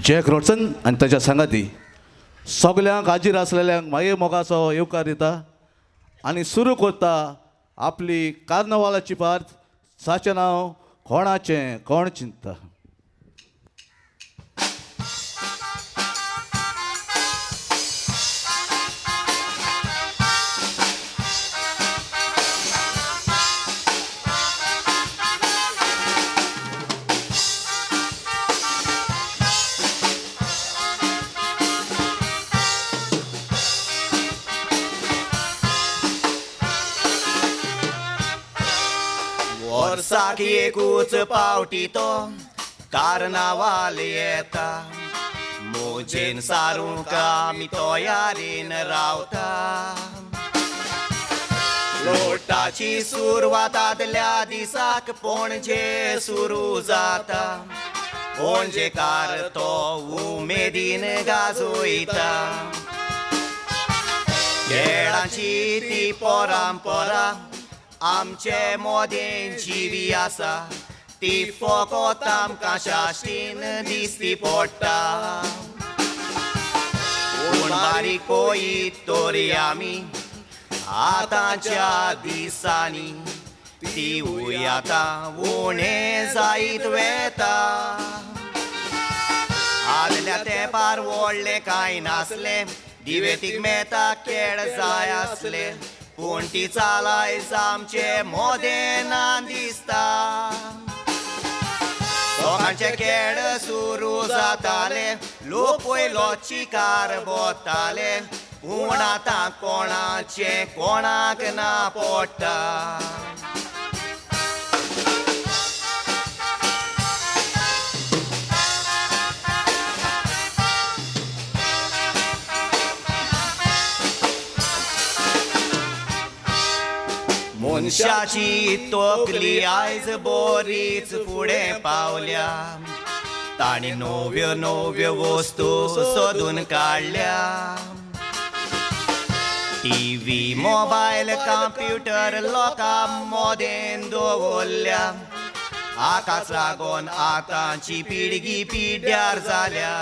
Jack रोडसन आनी ताच्या सांगाती सगल्यांक हाजीर आसलेल्यांक मागीर मोगाचो येवकार दिता आनी सुरू करता आपली कार्नवालाची पार्त साचें नांव कोणाचें कोण चिंता. वर्साक एकूच पावटी तो कार्नावाल येता, मोजेन सारूंक आमी तयारेन रावता. लोटाची सुरवात आदल्या दिसाक पणजे सुरू जाता, पणजेकार तो उमेदीन गाजोयता. खेळांची ती परंपरा आमचे मोदेन जिवी आसा, ती फकत आमकां साश्टीन दिसती पडटा. पूण बारीक पळयत तरी आमी आतांच्या दिसांनी तिवूय आतां उणें जायत वेता. आदल्या तेंपार व्हडलें कांय नासलें, दिवेतीक मेता खेळ जाय आसले, पूण ती चाल आयज आमचे मोदें ना दिसता. लोकांचे खेळ सुरू जाताले, लोक पयलो चिकार बोताले, पूण आतां कोणाचें कोणाक ना पडटा. मनशाची तकली आयज बरीच फुडें पावल्या, तांणी नव्यो नव्यो वस्तू सोदून काडल्या. टीव्ही, मोबायल, कंप्युटर लोकां मोदेन दवरल्या, हाकाच लागून आतांची पिळगी पिड्ड्यार जाल्या.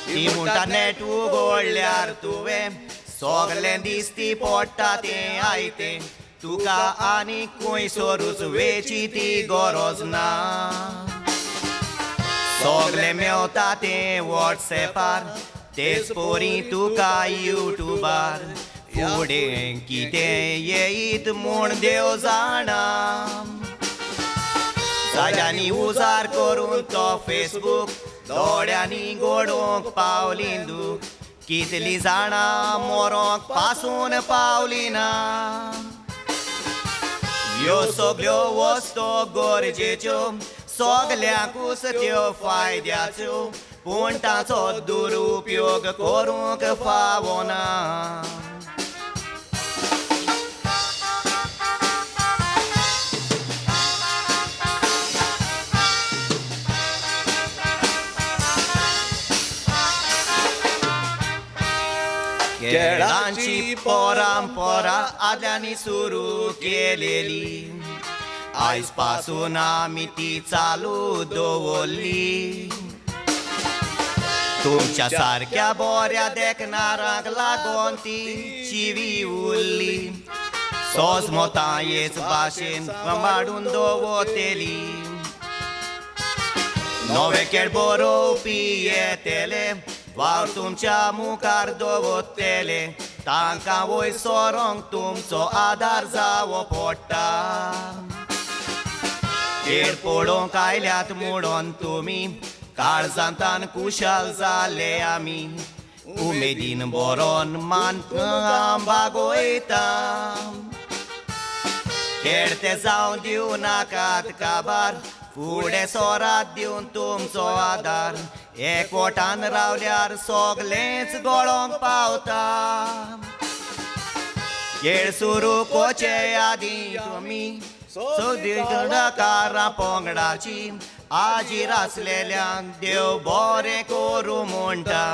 ती म्हणटा नेट उगडल्यार तुवें सगलें दिसती पडटा तें आयतें, तुका आनी खंय सरूच वेची ती गरज ना. सगलें मेवता तें वॉट्सएपार, तेच परी तुका युट्यूबार, फुडें कितें येयत म्हूण देव जाणा. जाग्यांनी उजार करून तो फेसबूक दोळ्यांनी गोडोवंक पावली दूख, कितली जाणां मोरोंक पासून पावली ना. ह्यो सगल्यो वस्तू गरजेच्यो, सगल्यांकूच त्यो फायद्याच्यो, पूण ताचो दुरुपयोग करूंक फावना. खेळांची परंपरा आदल्यांनी सुरू केलेली, आयज पासून आमी ती चालू दवरली. तुमच्या सारक्या बऱ्या देखणारांक लागून ती जिवी उरली, सोजमोतां हेच भाशेन सांबाळून दवरतली. नवे खेळ बरोवपी येतले, वावर तुमच्या मुखार दवरतले, तांकां वयर सरोंक तुमचो आदार जावो पडटा. खेळ पळोवंक आयल्यात म्हणून तुमी काळजांतान कुशाल जाले आमी, उमेदीन बरोन मान बागोयता. खेळ ते जावं दिवं नाकात काबार, फुडें सोरात दिवन तुमचो आदार, एकवटान रावल्यार सगलेंच गळोंक पावता. खेळ सुरू कोचे आदीं तुमी सगळीं पंगडाची आजीर आसलेल्यांक देव बरें करूं म्हणटा.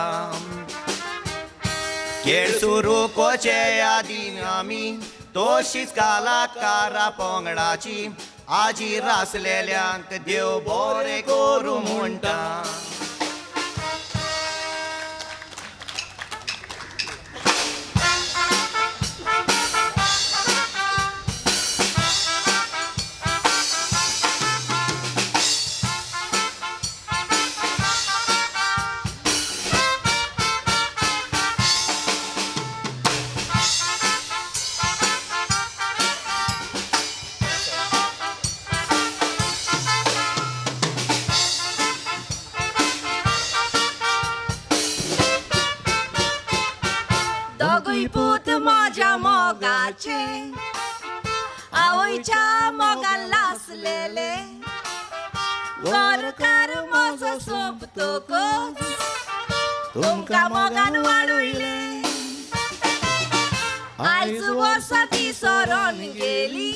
खेळ सुरू कोचे आदीं आमी तशीच कलाकारां पंगडाची आजीर आसलेल्यांक देव बरें करूं म्हणटा. म्हणटा. दोगूय पूत म्हज्या मोगाचे, आवयच्या मोगान लासलेले. घरकार म्हजो सोंपतकच तुमकां मोगान वाडयले. आयज वर्सां ती सरोन गेली,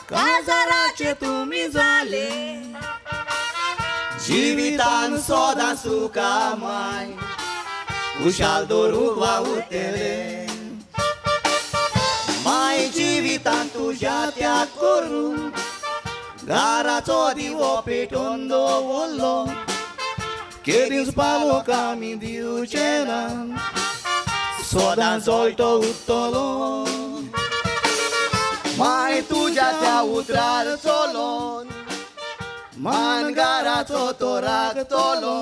काजाराचे तुमी जाले. जिवितान सदां सुखा माय, खुशाल दवरूंक वावुरतले. माय जिवितान तुज्या त्याग करून घराचो दिवो पेटोवन दवरलो. केदींच पावोक आमी दिवचे ना, सदां जळटो उरतलो. माय तुज्या त्या उतरार चलोन मानगाराचो तो राखतलो.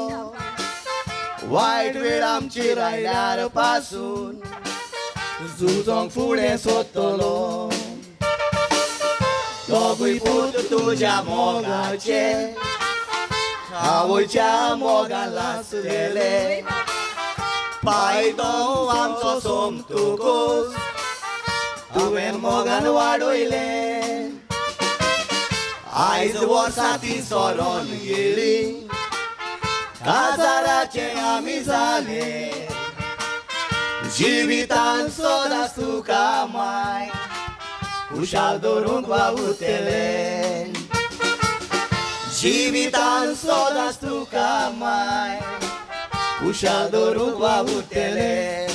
वायट वेळ आमची रायल्यार पासून झुजोंक फुडें सोदतलो. दोगूय पूत तुज्या मोगाचे, आवयच्या मोगान लासलेले. पायतो आमचो सोमतुकूच तुवें मोगान वाडयले. आयज वर्सां ती सरोन गेली, काजाराचे आमी जाले. जिवितान सदांच तुका माय खुशाल दवरूंक वावुरतले. जिवितान सदांच तुका माय खुशाल दवरूंक वावुरतले.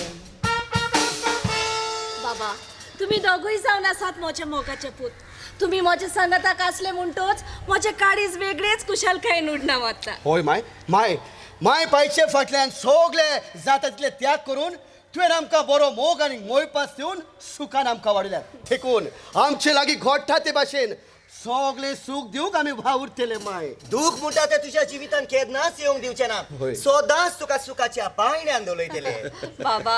बाबा, तुम्ही दोगूय जावन आसात म्हज्या मोगाचे पूत. तुम्ही म्हज्या सांगाताक आसले म्हणटोच म्हजें काळीज वेगळेच खुशालकायेन उडना वता. होय माय, माय माय पायचे फाटल्यान सगळे जाता तितले त्याग करून तुवें आमकां बरो मोग आनी मोयपास दिवन सुखान आमकां वाडयल्यात. देखून आमचे लागीं घोडटा ते भाशेन सगळे सूख दिवंक आमी वावुरतले माय. दूख म्हणटा तें तुज्या जिवितान केन्नाच येवंक दिवचें ना. होय. सदांच तुका सुखाच्या पायण्यान दवरतले. बाबा,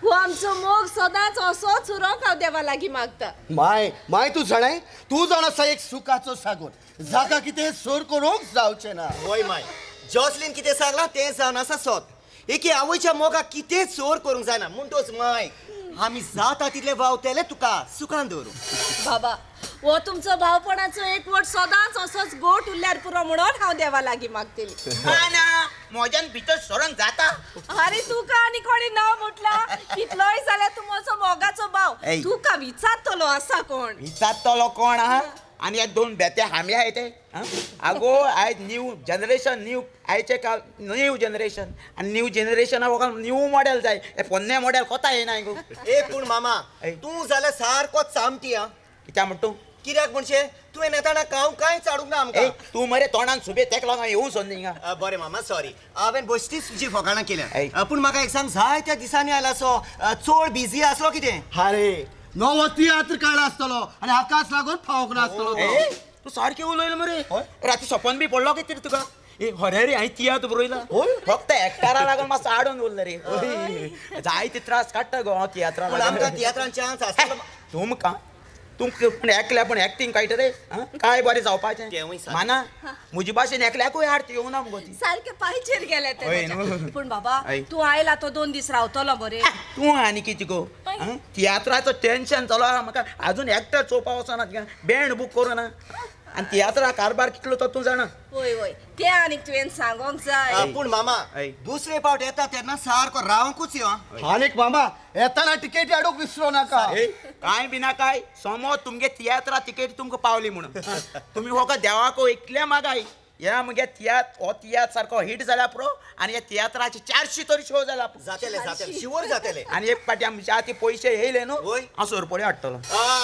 हो आमचो मोग सदांच असोच उरोंक हांव देवा लागीं मागता. माय माय तूं जाणाय, तूं जाण आसा एक सुखाचो सागोर, जाका कितें सोर करूंक जावचें ना. होय माय, जॉसलीन कितें सांगलां तें जावन आसा सोद. एके आवयच्या मोगाक कितेंच चोर करूंक जायना. म्हणटोच माय, आमी जाता तितले वावतले तुका सुखान दवरूं. बाबा, हो तुमचो भावपणाचो एकवट सदांच असोच गोट उरल्यार पुरो म्हणून हांव देवा लागीं मागतली. ना ना, म्हज्यान भितर सरोंक जाता. अरे तुका आनी कोणी नांव म्हटलां? कितलोय जाल्यार तूं म्हजो मोगाचो भाव. ऐ. तुका विचारतलो आसा कोण? विचारतलो कोण आहा? आनी हे दोन बेते हांबे आहाय ते आं? आगो आयज न्यू जनरेशन, न्यू आयचे का न्यू जनरेशन, आनी न्यू जनरेशना वोगोत न्यू मॉडेल जाय. हे पोन्ने मॉडेल कोता येयना गो. ए पूण मामा, ऐ. तूं जाल्यार सारको चामटी आं. कित्याक म्हण तूं? कित्याक म्हणशे, तुवें येताना कांव कांय चाडूंक ना ए आमकां. तूं मरे तोंडान सुबे तेक लागून हांव येवूं सोदना हिंगा. बरें मामा, सॉरी, हांवें बश्टीच तुजी फकाणां ऐ. केल्या. पूण म्हाका एक सांग, जायत्या दिसांनी आयला सो चड बिजी आसलो कितें? अरे नवो तियात्र काडला आसतलो आनी हाकाच लागून पावोंक नासतलो तो. ए, तूं सारकें उलयलें मरे. राती सपन बी पडलो कितें रे तुका? ए हरे रे, हांवें तियात्र बरयला. फक्त एक्टरा लागून मातसो आडोन उरलो रे. जायते त्रास काडटा गो हांव तियात्रा. पूण आमकां तियात्रान चान्स आसतलो? तुमकां तुमकां पूण एकल्या पूण एक्टींग कळटा रे आं? काय बरें जावपाचें. तेंवूय सारकें. माना म्हजी भाशेन एकल्याकूय आर्त येवना मुगो ती. सारकें पांयचेर गेले ते हय ताच्या. न्हू. पूण बाबा, हय. तूं आयला तो 2 दीस रावतलो मरे? तूं आनी कितें गो आं? तियात्राचो टेंशन चालू आहा म्हाका. आजून एक्टर चोवपा वचना, बँड बूक करूं ना, आनी तियात्रा कारभार कितलो तो तूं जाणा. वय वय, तें आनीक तुवें सांगोंक जाय. पूण मामा, ऐ. दुसरे पावट येता तेन्ना सारको रावंकूच यो आं. आनीक मामा येताना तिकेटी हाडूंक विसरो नाका. ए, काय बी ना काय समज तुमगे तियात्रा तिकेट तुमकां पावली म्हणून तुमी फकत देवाको एकल्या मागाय. ह्या मुगे तियात्र हो तियात्र सारको हिट जाला पुरो आनी ह्या तियात्राचे 400 तरी शो जाला. जातेले जातेले शिवर जातेले. आनी एक पाटी आमच्या आती पयशे येयले न्हू वय. हांव सोरपोळी हाडटलो.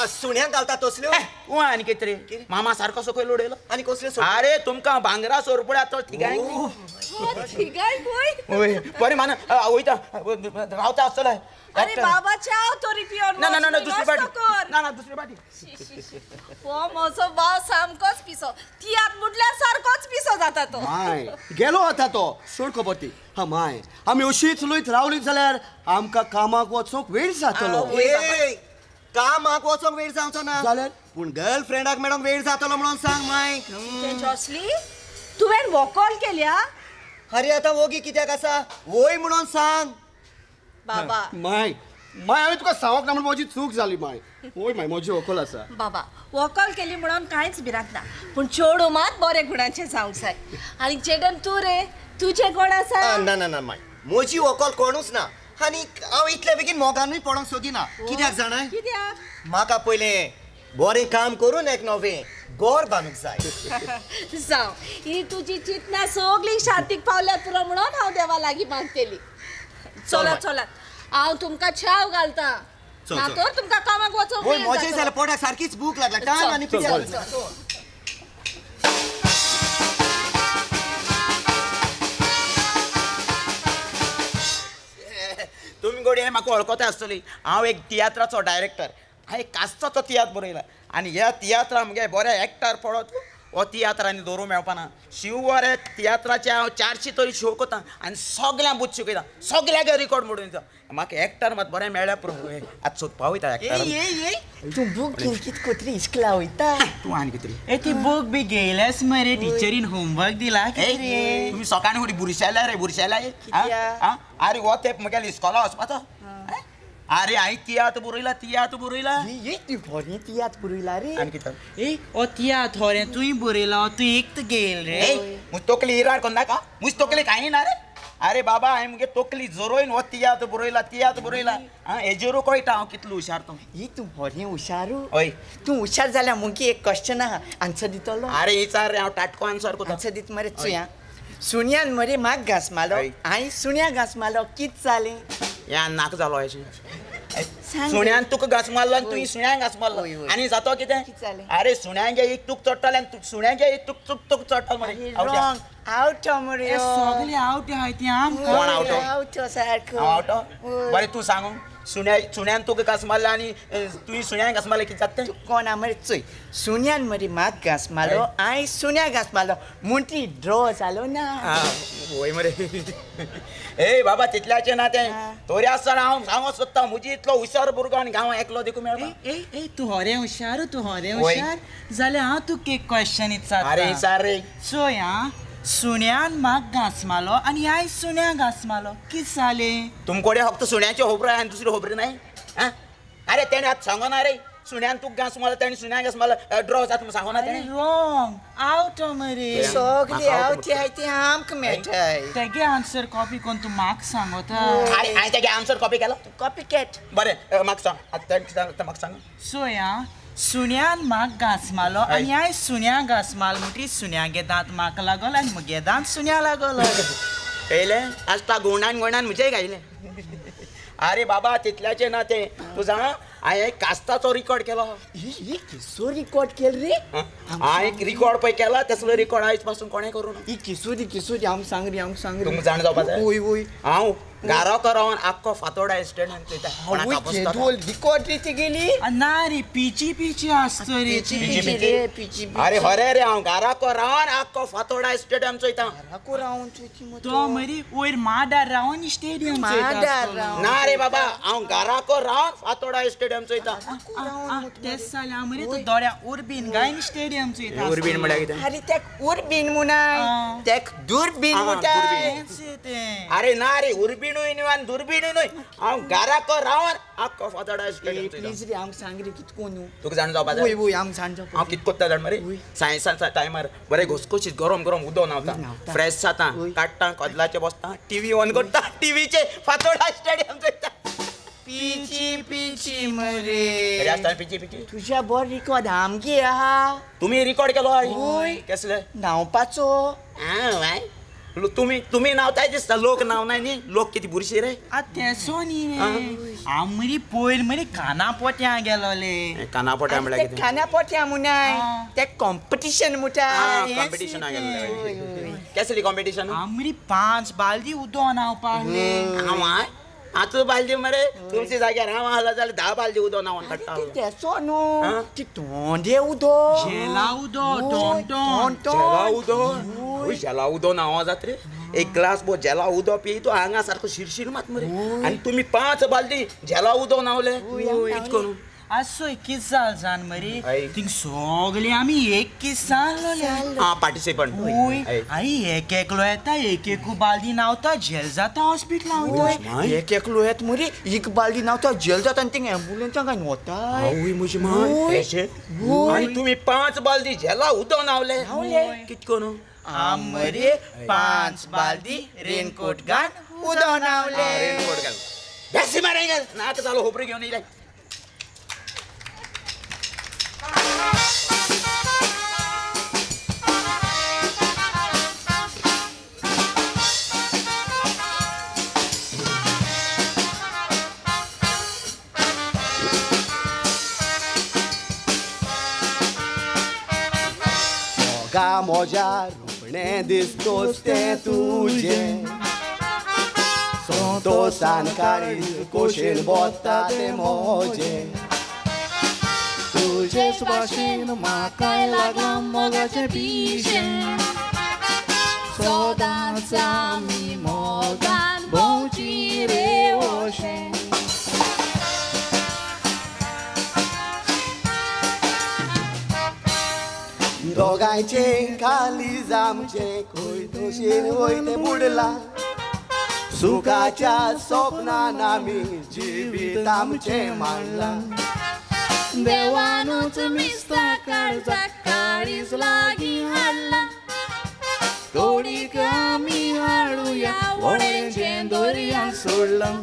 सुण्याक घालता तसल्यो. तूं आनी कितें रे मामा सारको सकयल उडयलो. आनी कसल्यो? अरे तुमकां भांगरा सोरपोळी आतां थिगाय. थिगाय वय बरें मान वयता रावता आसतलो. अरे बाबा चाव तरी पिवन. ना ना ना दुसरी पाटी ना ना दुसरी पाटी. हो म्हजो भाव सामकोच पिसो, तियात्र म्हटल्यार सारकोच पिसो जाता तो. माय गेलो आतां तो सोड खबर ती. हा माय आमी अशीच उलयत रावली जाल्यार आमकां कामाक वचोंक वेळ जातलो. कामाक वचोंक वेळ जावचो ना जाल्यार पूण गर्लफ्रेंडाक मेळोंक वेळ जातलो म्हणून सांग माय. जॉसली तुवें वोकॉल केल्या? अरे आतां वोगी कित्याक आसा वय म्हणून सांग. बाबा माय माय हांवें तुका सांगोंक ना म्हूण म्हजी चूक जाली माय. वय माय म्हजी व्हंकल आसा. बाबा वोकॉल केली म्हणून कांयच भिरांत ना, पूण चेडूं मात बरे गुणाचें जावंक जाय. आनी जेडन तूं रे तुजें कोण आसा? ना ना ना माय म्हजी व्हंकल कोणूच ना आनी हांव इतले बेगीन मोगानूय पडोंक सोदिना. कित्याक जाणाय? कित्याक? म्हाका पयलें बरें काम करून एक नवें गोर बांदूंक जाय. जावं ही तुजी चिंतना सगळी शांतीक पावल्यार पुरो म्हणून हांव देवा लागीं मागतली. चला चलात हांव तुमकां छाव घालता ना तर तुमकां कामाक वचोंक वय म्हजें जाल्यार पोटाक सारकीच भूक लागला. टायम आनी पिड्यार. तुमी घडये म्हाका वळखता आसतली. हांव एक तियात्राचो डायरेक्टर. हांवें कास्ताचो तियात्र बरयला आनी ह्या तियात्रा मुगे बरे एक्टर पडत हो तियात्र आनी दवरूंक मेळपाना. शिवर हे तियात्राचे हांव 400 तरी शो करता आनी सगळ्यांक बूत शिकयता, सगळ्याक रिकॉर्ड मोडून दिता. म्हाका एक्टर मात बरें मेळ्ळ्या पुरो. आतां सोदपा वयता एक्टर. तूं बूक घेवन कितें कोतरी इस्कला वयता? तूं आनी कितें रे? ए ती बूक बी घेयल्यास मरे टिचरीन होमवर्क दिला कितें रे? तुमी सकाळीं फुडें बुरशेल्या रे बुरशेल्या. कित्याक? आरे हो तेंप म्हगेल्या इस्कोला वचपाचो. अरे हांवें तियात्र बरयला तियात्र बरयला. तूं होरें तियात्र बरयला रे? आनी कितें? ए हो तियात्र होरें तुवें बरयला तूं एक घेयल रे. मुज तकली इरार कोन्नाका मुज तकली कांय ना रे. अरे बाबा हांवें मुगे तकली जोरोयन हो तियात्र बरयला तियात्र बरयला. आं हेजेरू कळटा हांव कितलो हुशार तो. ही तूं होरें हुशारू. हय तूं हुशार जाल्यार मुगे एक क्वेश्चन आहा आन्सर दितलो? अरे विचार रे हांव टाटको आन्सर करता. आन्सर दित मरे. चुया सुण्यान मरे म्हाका घांस मारलो हांवें सुण्या घांस मारलो कितें जालें? या नाक जालो अशें सुण्यान तुका घांस मारलो आनी तुवें सुण्याक घांस मारलो आनी जातो कितें? अरे सुण्यागे एक तुक चडटलें आनी सुण्यागे एक तुक तुक तुक चडटलो मरे. रॉंग आवट मरे. सगळे आवट आहाय ती आमकां. कोण आवटो? आवटो सारको. हांव आवटो? बरें तूं सांग सुण्या सुण्यान तुका घांस मारलो आनी तुवें सुण्याक घांस मारलो कितें जाता तें? कोण मरे चोय सुण्यान मरे म्हाका घांस मारलो हांवें सुण्या घांस मारलो म्हणटी ड्रॉ जालो ना. वय मरे. ए बाबा तितल्याचें ना तें तरी आसतना हांव सांगो सोदता म्हजी इतलो हुशार भुरगो आनी गांवां एकलो देखून मेळपा. ए ए तूं होरें हुशार तूं होरें हुशार जाल्यार हांव तुका एक क्वेश्चन विचारता. अरे विचार रे. चोय आं सुण्यान म्हाका घांस मारलो आनी हांवें सुण्या घांस मारलो कितें जालें? तुमकडे फक्त सुण्याच्यो खबरो आनी दुसऱ्यो खबरी नाय. आं अरे तेणें आतां सांगना रे सुण्यान तुका घांस मारलो तेणें सुण्याक घांस मारलो ड्रॉ जाता म्हूण सांगना तेणें? रॉंग आवट मरे. सगळी आवटी आहाय ती आमकां मेळटाय. तेगे आन्सर कॉपी कोन्न तूं म्हाका सांगोता. अरे हांवें तेगे आन्सर कॉपी केलो? Copy cat. बरें म्हाका सांग आतां म्हाका सांग. चोय आं सुण्यान म्हाका घांस मारलो आनी हांवें सुण्या घांस मारलो म्हणटकीर सुण्यागे दांत म्हाका लागलो आनी मुगे दांत सुण्या लागलो. येयलें आसता गुंडान गुंडान म्हजेय घायलें. अरे बाबा तितल्याचें ना तें. तूं जाणा हांवें कास्ताचो रिकॉर्ड केलो. किसो रिकॉर्ड केलो रे? हांवें रिकॉर्ड पळय केला तसलो रिकॉर्ड आयज पासून कोणें करूं ना. ही किसोरी किसोरी आमकां सांग रे आमकां सांग रे. तुमकां जाणा जावपा जाय? वय वय. हांव घरा रावन आख्खो फातोडा स्टँडान चोयता. रिकॉर्ड रे ती गेली? ना रे पिची पिची आसतो रे. पिची रे पिची. अरे हरे रे हांव घराको रावन आख्खो फातोडा स्टेडियम चोयता. घराको रावन चोयती तो मरे वयर माडार रावन स्टेडियम माडार रावन. ना रे बाबा हांव घराको रावन फातोडा स्टेडियम चोयता. तेच जाल्यार मरे तूं दोळ्या उर्बीन गायन स्टेडियम चोयता. उर्बीन म्हळ्यार कितें? अरे तेक उर्बीन मुनाय तेक दुर्बीन मुटाय. अरे ना रे उर्बीनूय न्हय आनी दुर्बीनूय न्हय. हांव घराको रावन आख्खो फातोडा स्टेडियम चोयता. प्लीज रे आमकां सांग रे कितें कोन्न. तुका जाणा जावपा जाय? वय वय आमकां जाणा जावपा. हांव कितें कोत्ता जाण मरे सायन्सा टायमार बरें घोसघोशीत गरम गरम उदक न्हांवता फ्रेश जाता काडटा कदलाचेर बसता टिवी ऑन करता टिवीचे फातोडा स्टेडियम चोयता. पिची पिची मरे. तरी आसतना पिची पिची. तुज्या बरो रिकॉर्ड आमगे आहा. तुमी रिकॉर्ड केलो हय. कसले? न्हांवपाचो. आं, तुमी तुमी नावताय दिसता, लोक नाव नाय न्ही. लोक कितें बुरशी रे. आ तेसो न्ही रे, हांव मरे पयर मरे काना पोट्यां गेलोले. काना पोट्या म्हणल्यार ते कितें? खाना पोट्या मुनाय, ते कॉम्पिटिशन मुटा. कॉम्पिटिशन गेल्ले. कसली कॉम्पिटिशन? हांव मरे 5 बालदी उदो न्हांवपाक. हांव आतां बालदी मरे तुमच्या जाग्यार हांव आहलो जाल्यार 10 बालदी उदो न्हांवन काडटा. तेसो न्हू, ती तोंडे उदो, झेला उदो, टोन टोन झेला उदो. झेला उदो न्हांव जात रे. एक ग्लास बो झेला उदो पी तो हांगा सारको शिरशीर मात मरे. आनी तुमी 5 बालदी झेला उदो न्हांवले कित करून? आज सोय कित जाल जाण मरे, थिंग सगळे आमी एक किसान. आं, पार्टिसिपंट. हय, आई एक एकलो येता, एक एकू बालदी न्हांवता, झेल जाता हॉस्पिटलां वयता. एक एकलो येत मरे, एक बालदी न्हांवता, जेल जाता आनी थिंग एम्बुलन्साक काय वताय. आवय म्हजी माय. आनी तुमी 5 बालदी झेला उदो न्हांवले कित करून? आम मरे 5 बालदी रेनकोट घाल उदो न्हांवले. रेनकोट घाल बेसी मारे घाल नाका जालो होपरी घेवन येयले. मोगा मोज्या रुपणें दिसतोच तें तुजें, संतोसान काळीज कोशेन बोत्ता तें मोजें. तुजेच भाशेन म्हाकाय लागलां मोगाचें पिशें, सदांच आमी मोगान भोंवची रे अशें. दोगांयचें काळीज आमचें खंय तशेन वय तें बुडलां, सुखाच्या सपनान आमी जिवीत आमचें मांडलां. देवानूच मिस्ता काळजाक काळीज लागीं हाडलां, तोडीक आमी हाडुया व्हडेंचें दर्यान सोडलां.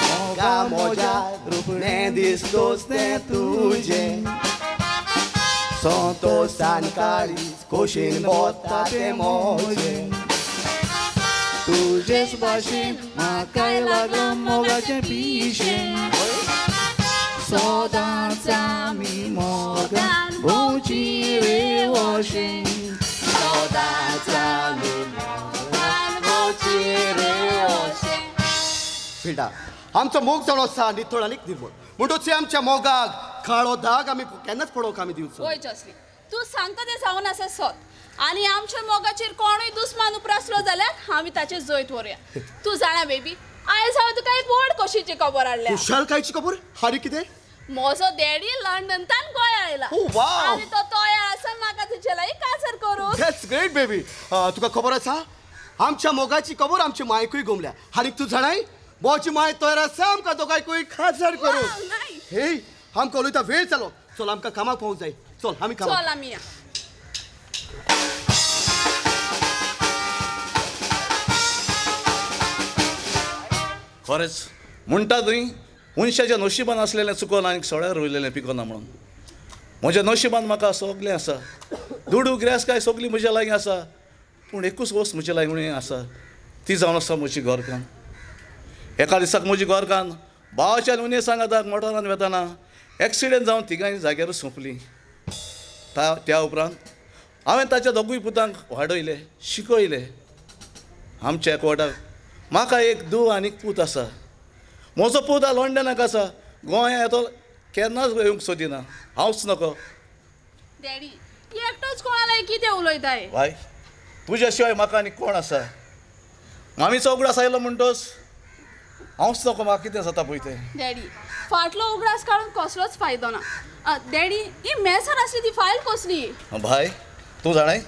मोगा मोज्या रुपणें दिसतोच तें तुजें, संतोसान काळीज खोशेन बोत्ता तें मोजें. तुजेच भाशेन म्हाकाय लागलां मोगाचें पिशें, सदांच आमी मोगान भोंवची रे अशें. सदांच आमी मोगान भोंवची रे अशें. फिल्डा, आमचो मोग जावन आसा नितळ आनी निर्मळ, म्हणटूच आमच्या मोगाक काळो दाग आमी केन्नाच पडोवंक आमी दिवचो. वय जसली, तूं सांगता तें जावन आसा सत. आनी आमच्या मोगाचेर कोणूय दुस्मान उप्रासलो जाल्यार आमी ताचेर जैत व्हरुया. तूं जाणा बेबी, आयज हांवें तुका एक व्हड खोशीची खबर हाडल्या. खुशालकायची खबर? हारी कितें? म्हजो डॅडी लंडनतान गोंया आयला. Oh, wow. आनी तो तयार आसा म्हाका तुजे लागीं काजर करूंक. That's great baby. तुका खबर आसा आमच्या मोगाची खबर आमच्या मायकूय गोमल्या. आनी तूं जाणाय मोजी माय तयार आसा आमकां दोगांयकूय खाजर करूंक. Wow, nice. हे आमकां उलयता वेळ जालो, चल आमकां कामाक पावूंक जाय. चल आमी कामाक. चल आमी या. खरेंच म्हणटा न्ही, मनशाच्या नशिबान आसलेलें चुकोन आनी सगळ्याक रोयलेलें पिकोना म्हणून. म्हज्या नशिबान म्हाका सगळें आसा, दुडू गिरेस्त काय सगळी म्हज्या लागीं आसा, पूण एकूच वस्त म्हज्या लागीं उणें आसा, ती जावन आसा म्हजी घरकान्न. एका दिसाक म्हजी घरकान्न भावाच्या उणे सांगाताक मोटरान वेताना एक्सिडेंट जावन तिगांय जाग्यारूच सोंपली. त्या उपरांत हांवें ताच्या दोगूय पुतांक वाडयले, शिकयले. आमच्या एकवटाक म्हाका एक धूव आनी पूत आसा. म्हजो पूत लंडनाक आसा, गोंया येतो केन्नाच येवंक सोदिना. हांवच नको. डॅडी, एकटोच कोणा लागीं कितें उलयताय? बाय, तुज्या शिवाय म्हाका आनी कोण आसा? मामीचो उगडास आयलो म्हणटोच हांवच नको, म्हाका कितें जाता पळय तें. डॅडी, फाटलो उगडास काडून कसलोच फायदो ना. डॅडी, ही मेजार आसली ती फायल कसली? भाय, तूं जाणाय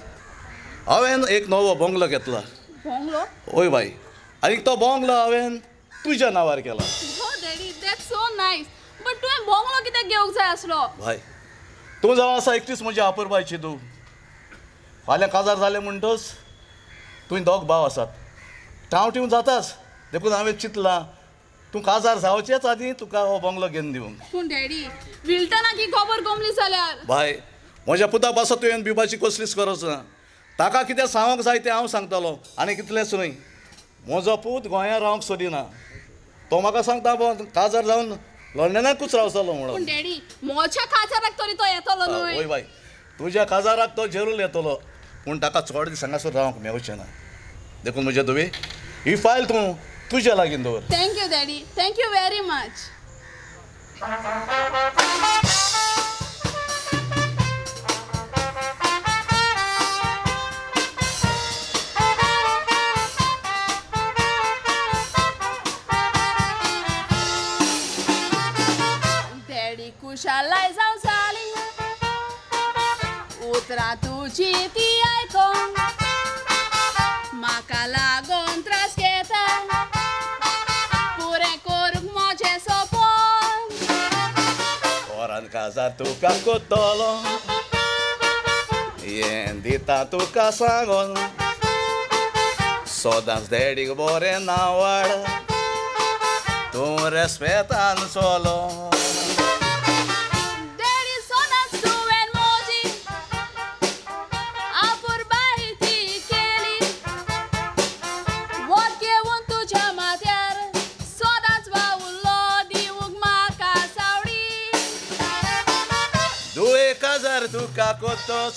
हांवें एक नवो बंगलो घेतला. बोंगलो? हय बाय, आनी तो बंगलो हांवें तुज्या नांवार केला. हो daddy, that's so nice. But तुवें बोंगलो कित्याक घेवंक जाय आसलो? भाय, तूं जावन आसा एकटीच म्हजी आपुरबायची तूं. फाल्यां काजार जालें म्हणटच तुवें दोग भाव आसात, टांव टिव जाताच. देखून हांवें चिंतलां तूं तूं काजार जावचेच आदी तुका हो बंगलो घेवन दिवंक. पूण डॅडी, विल्टनाक ही खबर गोमली जाल्यार? बाय, म्हज्या पुता पासत तुवें भिवपाची कसलीच गरज ना. ताका कितें सांगूंक जाय तें हांव सांगतलो. आनी कितलेंच न्हय, म्हजो पूत गोंयांत रावंक सोदिना. तो म्हाका सांगता काजार जावन लंडनाकूच रावतलो पूण म्हणून. डॅडी, म्हज्या काजाराक तरी तो येतलो न्हय? वय बाय, तुज्या काजाराक तो जरूर येतलो, पूण ताका चड दीस हांगासर रावंक मेवचें ना. देखून म्हज्या धुवे, ही फायल तूं तुज्या लागीं दवर. Thank you daddy, thank you very much. Daddy, कुशालाय जावं जाली उतरां तुजी ती आयकोन, म्हाका लागोन त्रास घेता पुरें करूंक म्हजें सपन. वरान काजार तुका कोत्तलो हें दिता तुका सांगोन, सदांच डॅडीक बरें नांवाड, तूं रेस्पेतान चलो. डॅडी, सदांच तुवें म्हजी आपुरबाय ती केली, वत घेवन तुज्या माथ्यार सदांच वावुरलो दिवंक म्हाका सावडी. दुवे काजार तुका कोत्तोच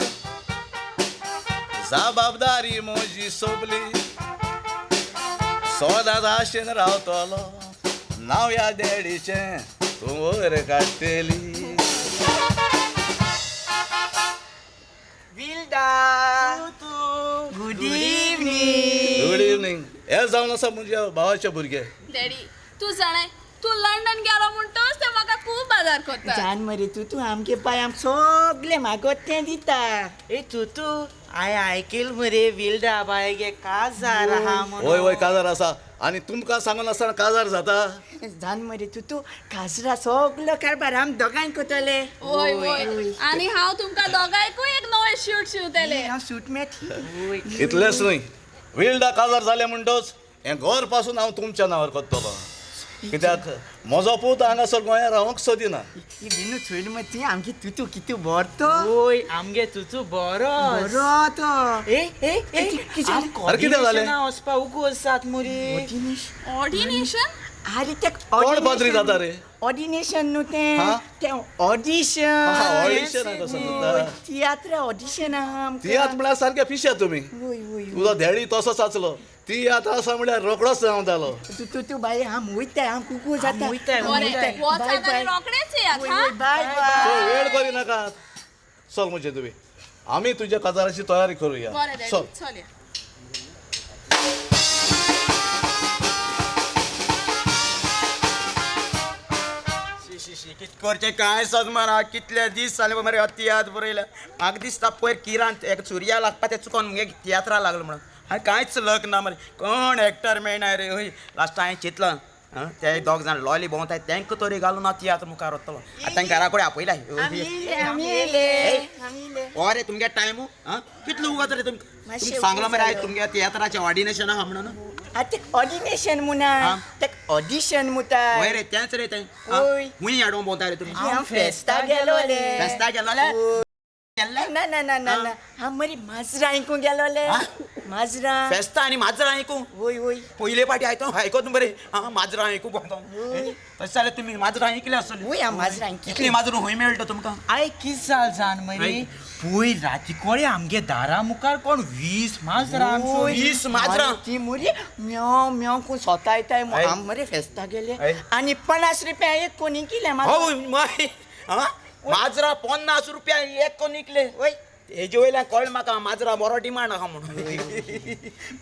जबाबदारी म्हजी सोंपली, सदांच आशेन रावतलो नांव ह्या डॅडीचें तूं वयर काडटली. Wilda, good evening. Good evening. हे जावन आसा म्हज्या भावाचे भुरगे. डॅडी, तूं जाणाय, तूं लंडन गेलो म्हणटच ते म्हाका खूब बाजार करता. जान मरे तूं, तूं आमगे पाय आम सगळे मागत तें दिता. ए तुतू, हांवें आयकेल मरे विल्डा बाय गे काजार आहा म्हणून. वय वय, काजार आसा. आनी तुमकां सांगून आसतना काजार जाता. जान मरे तूं, तूं काजरा सगलो कारबार आम दोगांय कोतले. वय वय, आनी हांव तुमकां दोगांयकूय एक नवें शूट शिंवतलें. हांव सूट मेळटी. इतलेंच न्हय, विल्डा काजार जालें म्हणटच हें घर पासून हांव तुमच्या नांवार करतलो, कित्याक म्हजो पूत हांगासर गोंयांत रावंक सोदिना. विनू चोयल मरे आमगे तुतू कितू बरो तो. वय, आमगे तुतू बरो. बरो तो. ए ए ए, अरे कितें जालें? वचपा उगोस जात मुरे. ऑर्डिनेशन? अरे ते कोण पाद्री जाता रे? ऑर्डिनेशन न्हू तें. हा? तें ऑडिशन. ऑडिशन कसो जाता? तियात्र ऑडिशन आहा आमकां. तियात्र म्हळ्यार सारके पिशे तुमी. वय वय. तुजो धेडी तसोच आसलो, तियात्र आसा म्हळ्यार रोकडोच जावं जालो. तूं तूं तूं बाय, आम वयताय, आम कुकू जाता. वयताय, बरें, वचात आनी रोखडेच येयात. हा. बाय बाय. चल, वेळ करी नाका, चल म्हजे तुमी, आमी तुज्या काजाराची तयारी करुया. बरें डॅडी, चल. चल या. शी शी शी, कित करचें कांय सजमना. कितले दीस जाले मरे हो तियात्र बरयल्या. म्हाका दिसता पयर किरान एक सुर्या लागपा तें चुकोन मुगे तियात्रा लागलो म्हणून. हांवें कांयच लक ना मरे, कोण एक्टर मेळना रे. हय, लास्ट हांवें चिंतलां, आं, ते दोग जाण लॉली भोंवताय तेंकां तरी घालून हांव तियात्र मुखार वतलो. आतां तांकां घरा कडेन आपयलाय. आमी येयले, आमी येयले, आमी येयले. हो रे तुमगे टायमू. आं, कितलो उगत रे तुमकां? मातशें तुमकां सांगलां मरे आयज उगत तुमगे तियात्राचें ऑर्डिनेशन आहा म्हणून. आतां तें ऑर्डिनेशन मुना, हा? तें ऑडिशन मुता. हय रे, तेंच रे तें. वय. खूंय हाडूंक भोंवताय रे तुमी? हांव फेस्ता गेलोले. फेस्ता गेलोले? गेल्ले? ना ना ना ना ना, हांव मरे माजरां आयकूंक गेलोले. माजरां. फेस्ता आनी माजरां आयकूंक? वय वय. पयले पाटी आयतो आयकत बरें. आं, माजरां आयकूंक भोंवता. तशें जाल्यार तुमी माजरां आयकलीं आसतलीं. वय, हांव माजरां आयकलीं. इतलीं माजरां खंय मेळटा तुमकां? I कित जाल जाण मरे, पयर राती कोळे आमगे दारा मुखार कोण 20 माजरां. 20 माजरां? ती मुरी म्यांव म्यांव कोण सोतायताय. हय. आम मरे फेस्ता गेले हय. आनी 50 रुपया एक कोणी किले. हय माय, आं, माजरां 50 रुपया एक कोण इकले. वय. हेजे वयल्यान कळ्ळें म्हाका माजरां बरो डिमांड आहा म्हणून.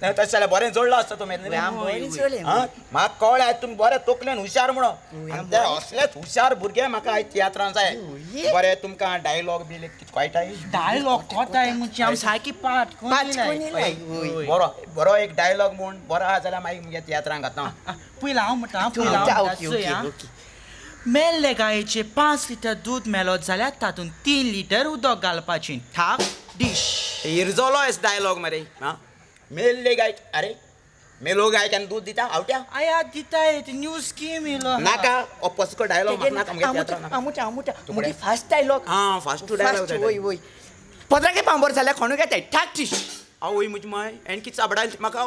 तशें जाल्यार बरें जोडलां आसता तुमी. वय, आम बरें जोडलें. आं, म्हाका कळ्ळें आयज तुमी बरें तकलेन हुशार म्हणून. वय, आम आनी ते असलेच हुशार भुरगे म्हाका आयज तियात्रान जाय. वय. बरें, तुमकां डायलॉग बी कितें कळटाय? डायलॉग कोताय म्हणजे आम सारकी पाट पांच कोणी लाय. वय. बरो बरो एक डायलॉग म्हूण बरो आहा जाल्यार मागीर मुगे तियात्रान घातता. पयलीं हांव म्हणटा, तूं पयलीं म्हणटा, हांव ओके, म्हणटा, ओके, चोय, आं. ओके. मेल्ले गायेचे 5 लिटर दूद मेलोत जाल्यार तातूंत 3 लिटर उदक घालपाचें. ठाक डीश. इरजोलो एस डायलॉग मरे. आं, मेल्ले गाय, अरे मेलो गाय केन्ना दूद दिता आवट्या आया दिता न्यू स्कीम येयलो नाका हो पसको डायलॉग नाका मुगे तियात्रान नाका. आमुटा आमुटा मुगे फास्ट डायलॉग आं फास्ट डायलॉग वय वय पदराके पांबर जाल्यार कोणू घेताय ठाक टीश आवय म्हजी माय एण कितें चाबडायली म्हाका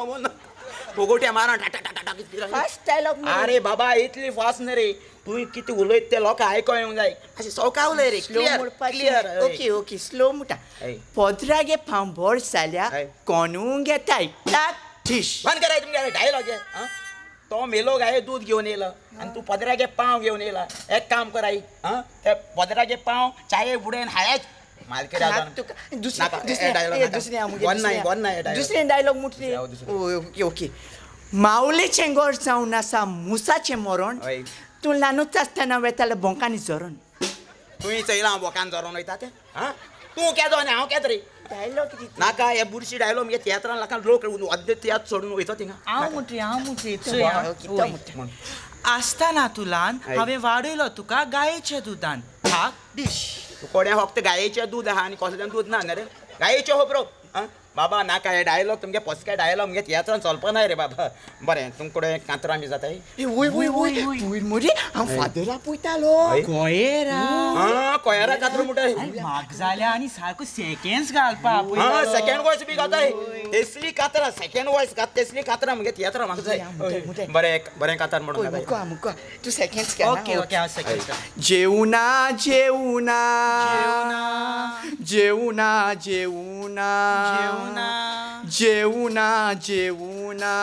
फोगोट्या मारा टा टा टा टा. Fast dialogue. अरे बाबा इतली फास्ट न्ही रे तूं कितें उलयत ते लोकां आयको येवंक जाय अशें सवका उलय रे clear clear. Okay okay slow मुटा. पदरागे पांबर जाल्यार कोणू घेताय ठाक टीश. बंद कराय तुमगे डायलॉग हे. तो मेलो गाय दूद घेवन येयला आनी तूं पदरागे पांव घेवन येयला. एक काम कराय ते पदरागे पांव चाये बुडयन हायच दुसरें डायलॉग मुटले. Okay okay. मावलेचें गोड जावन आसा मुसाचें मरण तूं ल्हानूच आसतना वेतालें बोंकांनी झरोन. तुवें चयलां हांव बोकान झरोन वयता तें. आं तूं केदो आनी हांव केदो रे. डायलॉग नाका हे बुरशी डायलॉग मुगे तियात्रान नाका लोक अर्दे तियात्र सोडून वयता थिंगा. हांव मुटली हांव मुटली चोय. आसतना तूं ल्हान हांवें वाडयलो तुका गायेच्या दुदान ठाक डीश. कोड्या फक्त गायेचें दूद आहा आनी कसलें दूद ना न्ही रे गायेचें हो ब्रो. आं बाबा नाका हे डायलॉग तुमगे पसके डायलॉग मुगे तियात्रान चलपा ना रे बाबा. बरें तुमकडे कांतरां बी जाताय. वय वय वय वय मरे हांव फादरा पळयतालो. कोयरा आं कोयरा कांतरां म्हणटा म्हाक जाल्या आनी सारको सेकेंड्स घालपा. आं सेकेंड वॉयस बी घाताय तेसली कांतरां सेकेंड वॉयस घात तेसली कांतरां मुगे तियात्रां म्हाका जाय. बरें बरें कांतार म्हणून मुको मुको तूं सेकेंड्स. ओके ओके हांव सेकेंड्स. जेवना जेवना जेवना जेवना जेवना जेवना जेवना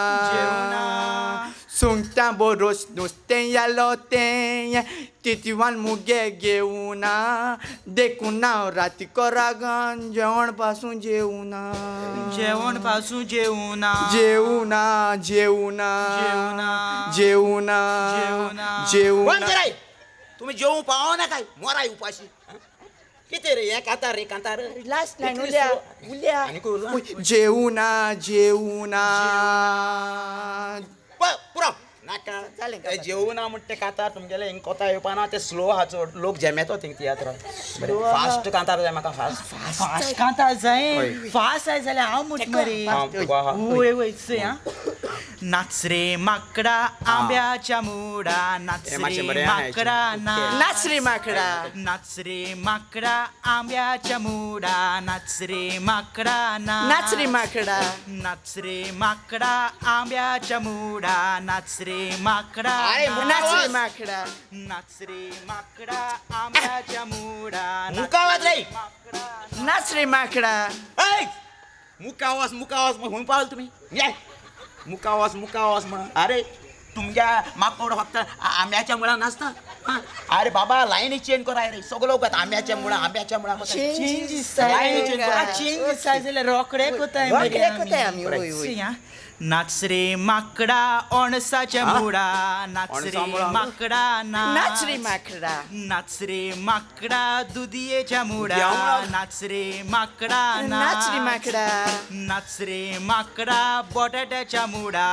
सुंगटां बरोस नुस्तें यालो तें तितवान मुगे घेवना देखून हांव राती कोरागन जेवण पासून जेवना जेवण पासून जेवना जेवना जेवना जेवना जेवना जेवना. तुमी जेवूं पावना काय मोराय उपाशी कितें रे हें कांतार रे कांतार लास्ट लायन उल्या उल्या. जेवना जेवना पुरो नाका जेवना म्हणटा ते कांतार तुमगेले हिंग कोता येवपा ना ते स्लो आहा चड लोक जेमेतो थिंग तियात्रान. फास्ट कांतार जाय म्हाका फास्ट फास्ट कांतार जाय फास्ट जाय जाल्यार हांव म्हट मरे. वय वय चोय. आं नाच रे माकडा आंब्याच्या मुडा नाच रे माकडा नाच रे माकडा नाच रे माकडा आंब्याच्या मुडा नाच रे माकडा नाच रे माकडा नाच रे माकडा आंब्याच्या मुडा नाच रे माकडा नाच रे माकडा नाच रे माकडा आंब्याच्या मुडा मुकावाज रे नाच रे माकडा. मुकावाज मुकावाज मग पावल तुम्ही ये मुकावास मुकावास म्हण. अरे तुमच्या माकोड फक्त आंब्याच्या मुळा नाचता. अरे बाबा लायनी चेंज कराय रे सगळो वखत आंब्याच्या मुळा आंब्याच्या मुळा चेंज चेंज जाल्यार रोखडे कोताय रोखडे कोताय आमी. नाच रे माकडा अणसाच्या मुळा नाच रे माकडा नाच रे माकडा नाच रे माकडा दुधियेच्या मुळा नाच रे माकडा नाच रे माकडा नाच रे माकडा बटाट्याच्या मुळा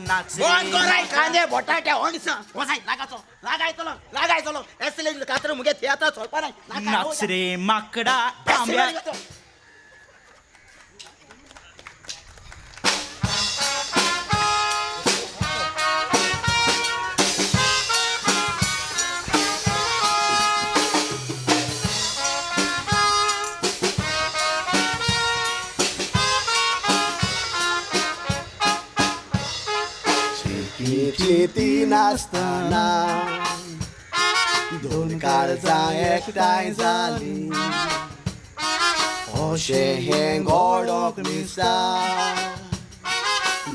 नाच रे कांदे बटाटे अणसां वसाय लागाचो लागायतलो लागायतलो एसले कातर मुगे थिएटर चलपा नाही. नाच रे माकडा आंब्या. चिती नासतना दोन काळजां एकठांय जालीं अशें हें घोडोक दिसता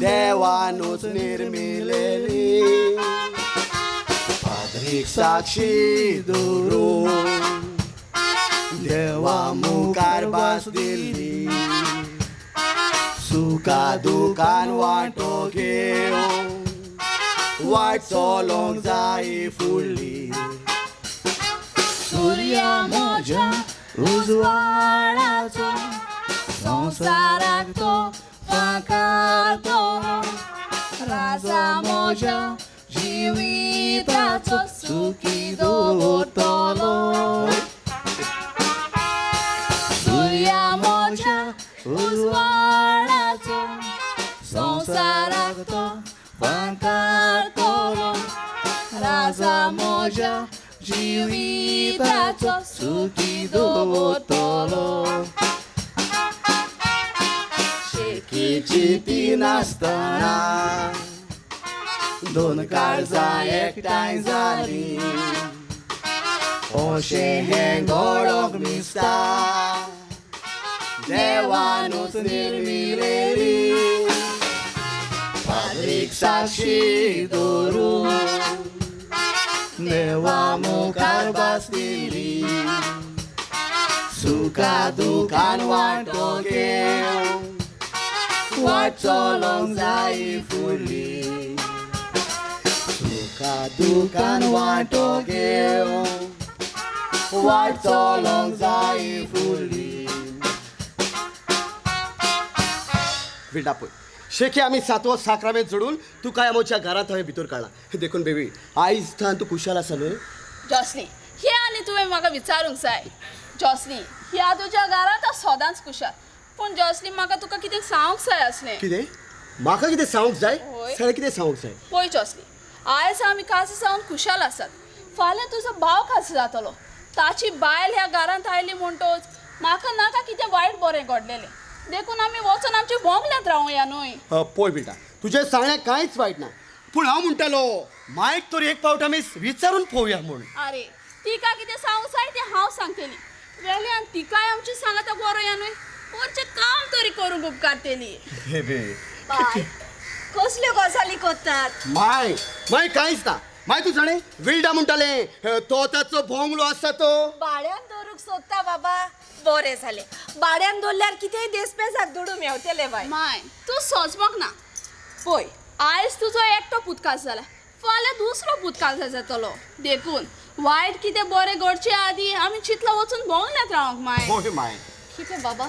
देवानूच निर्मिलेली पाद्रीक साक्षी दवरून देवा मुखार भास दिल्ली सुखा दुखान वांटो घेवन वाट चलोंक जाय फुडली. सुर्या म्हज्या उजवाडाचो संवसाराक तो फांकारतो राजा म्हज्या जिविताचो सुखी दवरतलो. सुर्या म्हज्या उजवाडाचो संवसाराक तो तुका म्हज्या जिविताचो सुखी दवरतलो. शेकीची ती नासतना दोन काळजां एकठांय जालीं, अशें हें घडोंक दिसता देवानूच निर्मिलेली. पाद्रीक साक्षी दवरून देवा मुखार बसलेली, सुखा दुखान वांटो घेवन वाट चलोंक जाय फुडली. सुखा दुखान वांटो घेवन वाट चलोंक जाय फुडली. विल्डा पळय, शेखे आमी सातवो साक्रामेंत जोडून तुका म्हज्या घरांत हांवें भितर काडला. देखून बेबी आयज थावन तूं खुशाल आसा न्हय? जॉसली, हे आनी तुवें म्हाका विचारूंक जाय. जॉसली, ह्या तुज्या घरांत हांव सदांच खुशाल. पूण जॉसली, म्हाका तुका कितें सांगूंक जाय आसलें. कितें? म्हाका कितें सांगूंक जाय? हय. सगळें कितें सांगूंक जाय? पळय जॉसली, आयज आमी कास जावन खुशाल आसात. फाल्यां तुजो भाव कास जातलो. ताची बायल ह्या घरांत आयली म्हणटोच म्हाका नाका कितें वायट बरें घडलेलें. देखून आमी वचून आमच्या बोंगल्यांत रावया न्हय. पळय बिल्डा, तुजें सांगणें कांयच वायट ना, पूण हांव म्हणटालो मायक तर एक फावट आमी विचारून पळोवया म्हूण. आरे तिका कितें सांगूंक जाय तें हांव सांगतली. वेल्यान तिकाय आमची सांगाता बरोया न्हय, पोरचें काम तरी करूंक उपकारतली. बाय, कसल्यो गजाली करतात? माय माय कांयच ना. माय तूं जाणें विल्डा म्हणटालें तो ताचो बोंगलो आसा तो भाड्यान दवरूंक सोदता बाबा. बरें जालें, भाड्यान दवरल्यार कितेंय देसपेसाक दुडू मेवतले बाय. माय तूं सोजमक ना. पळय, आयज तुजो एकटो पुतकास जाला, फाल्यां दुसरो पुतकास जातलो. देखून वायट कितें बरें घडचे आदीं आमी चितला वचून बोंगल्यांत रावंक माय. हय माय. कितें बाबा,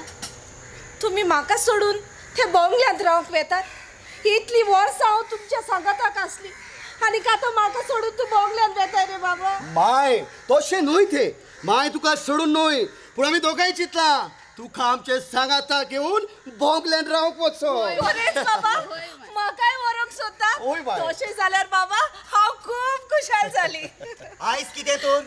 तुमी म्हाका सोडून ते बोंगल्यांत रावंक वेतात? इतली वर्सां हांव तुमच्या सांगाताक आसली आनी आतां म्हाका सोडून तूं बोंगल्यांत वेताय रे बाबा? माय तशें न्हय तें. माय तुका सोडून न्हय, पूण आमी दोगांय चिंतला तुका आमचे सांगाता घेवन बोंगल्यान रावंक वचो. बरेंच बाबा, म्हाकाय व्हरूंक सोदता? तशें जाल्यार बाबा हांव खूब खुशाल जाली. आयज कितें तर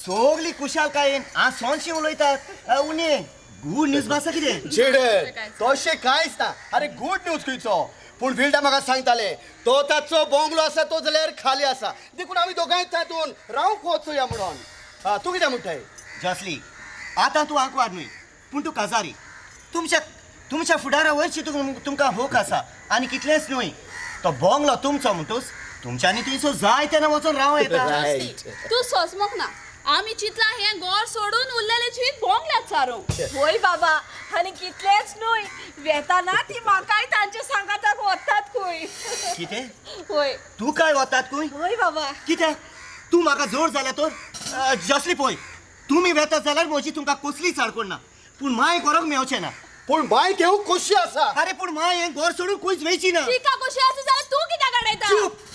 सगळी खुशालकायेन आज सोंशी उलयतात. उणे गूड न्यूज आसा कितें? जेडन तशें कांयच ना. अरे गूड न्यूज खंयचो? पूण विल्डा म्हाका सांगतालें तो ताचो बोंगलो आसा तो जाल्यार खाली आसा, देखून आमी दोगांय तातूंत रावंक वचोया म्हणून. तूं कितें म्हणटाय? जॉसली, आतां तूं आंकवार न्हय, पूण तूं काजारी. तुमच्या तुमच्या फुडारा वयरची तुमकां होक आसा. आनी कितलेंच न्हय, तो बोंगलो तुमचो म्हणटूच तुमच्यांनी थंयसर जाय तेन्ना वचून रावं येता. तूं सोजमक ना. आमी चिंतला हें घर सोडून उरलेलें जिवीत बोंगल्यांत सारूंक. वय बाबा, आनी कितलेंच न्हय, वेताना ती म्हाकाय तांचे सांगाताक वतात खंय. कितें? वय. तूं काय वतात खंय? वय बाबा. कित्याक? तूं म्हाका जोड जाल्या तर? जॉसली पळय, तुमी वेतात जाल्यार म्हजी तुमकां कसलीच आडखळ ना, पूण माय करूंक मेवचें ना. पूण माय घेवंक खोशी आसा. आरे पूण माय हें घर सोडून खंयच वयची ना. तिका खोशी आसा जाल्यार तूं कित्याक अडयता? चूप.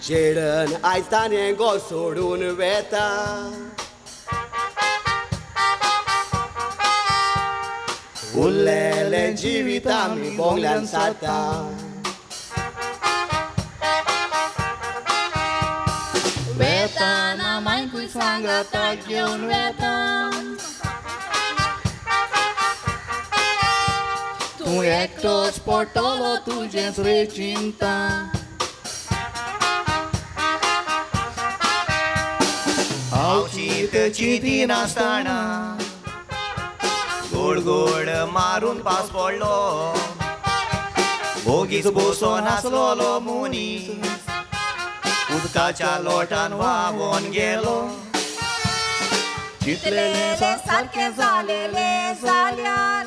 जेडन आयज ताणें गो सोडून वेता, उरलेलें जिवीत आमी बोंगल्यान सारता. वेताना मायकूय सांगाता घेवन वेता, तूं एकटोच पडटलो तुजेंच रे चिंता. हांव चीत चिंतिनासतना गोड गोड मारून पास पडलो, ओगीच बसोन आसलोलो मनीस उदकाच्या लोटान व्हांवोन गेलो. चिंतलेलें सारकें जालेलें जाल्यार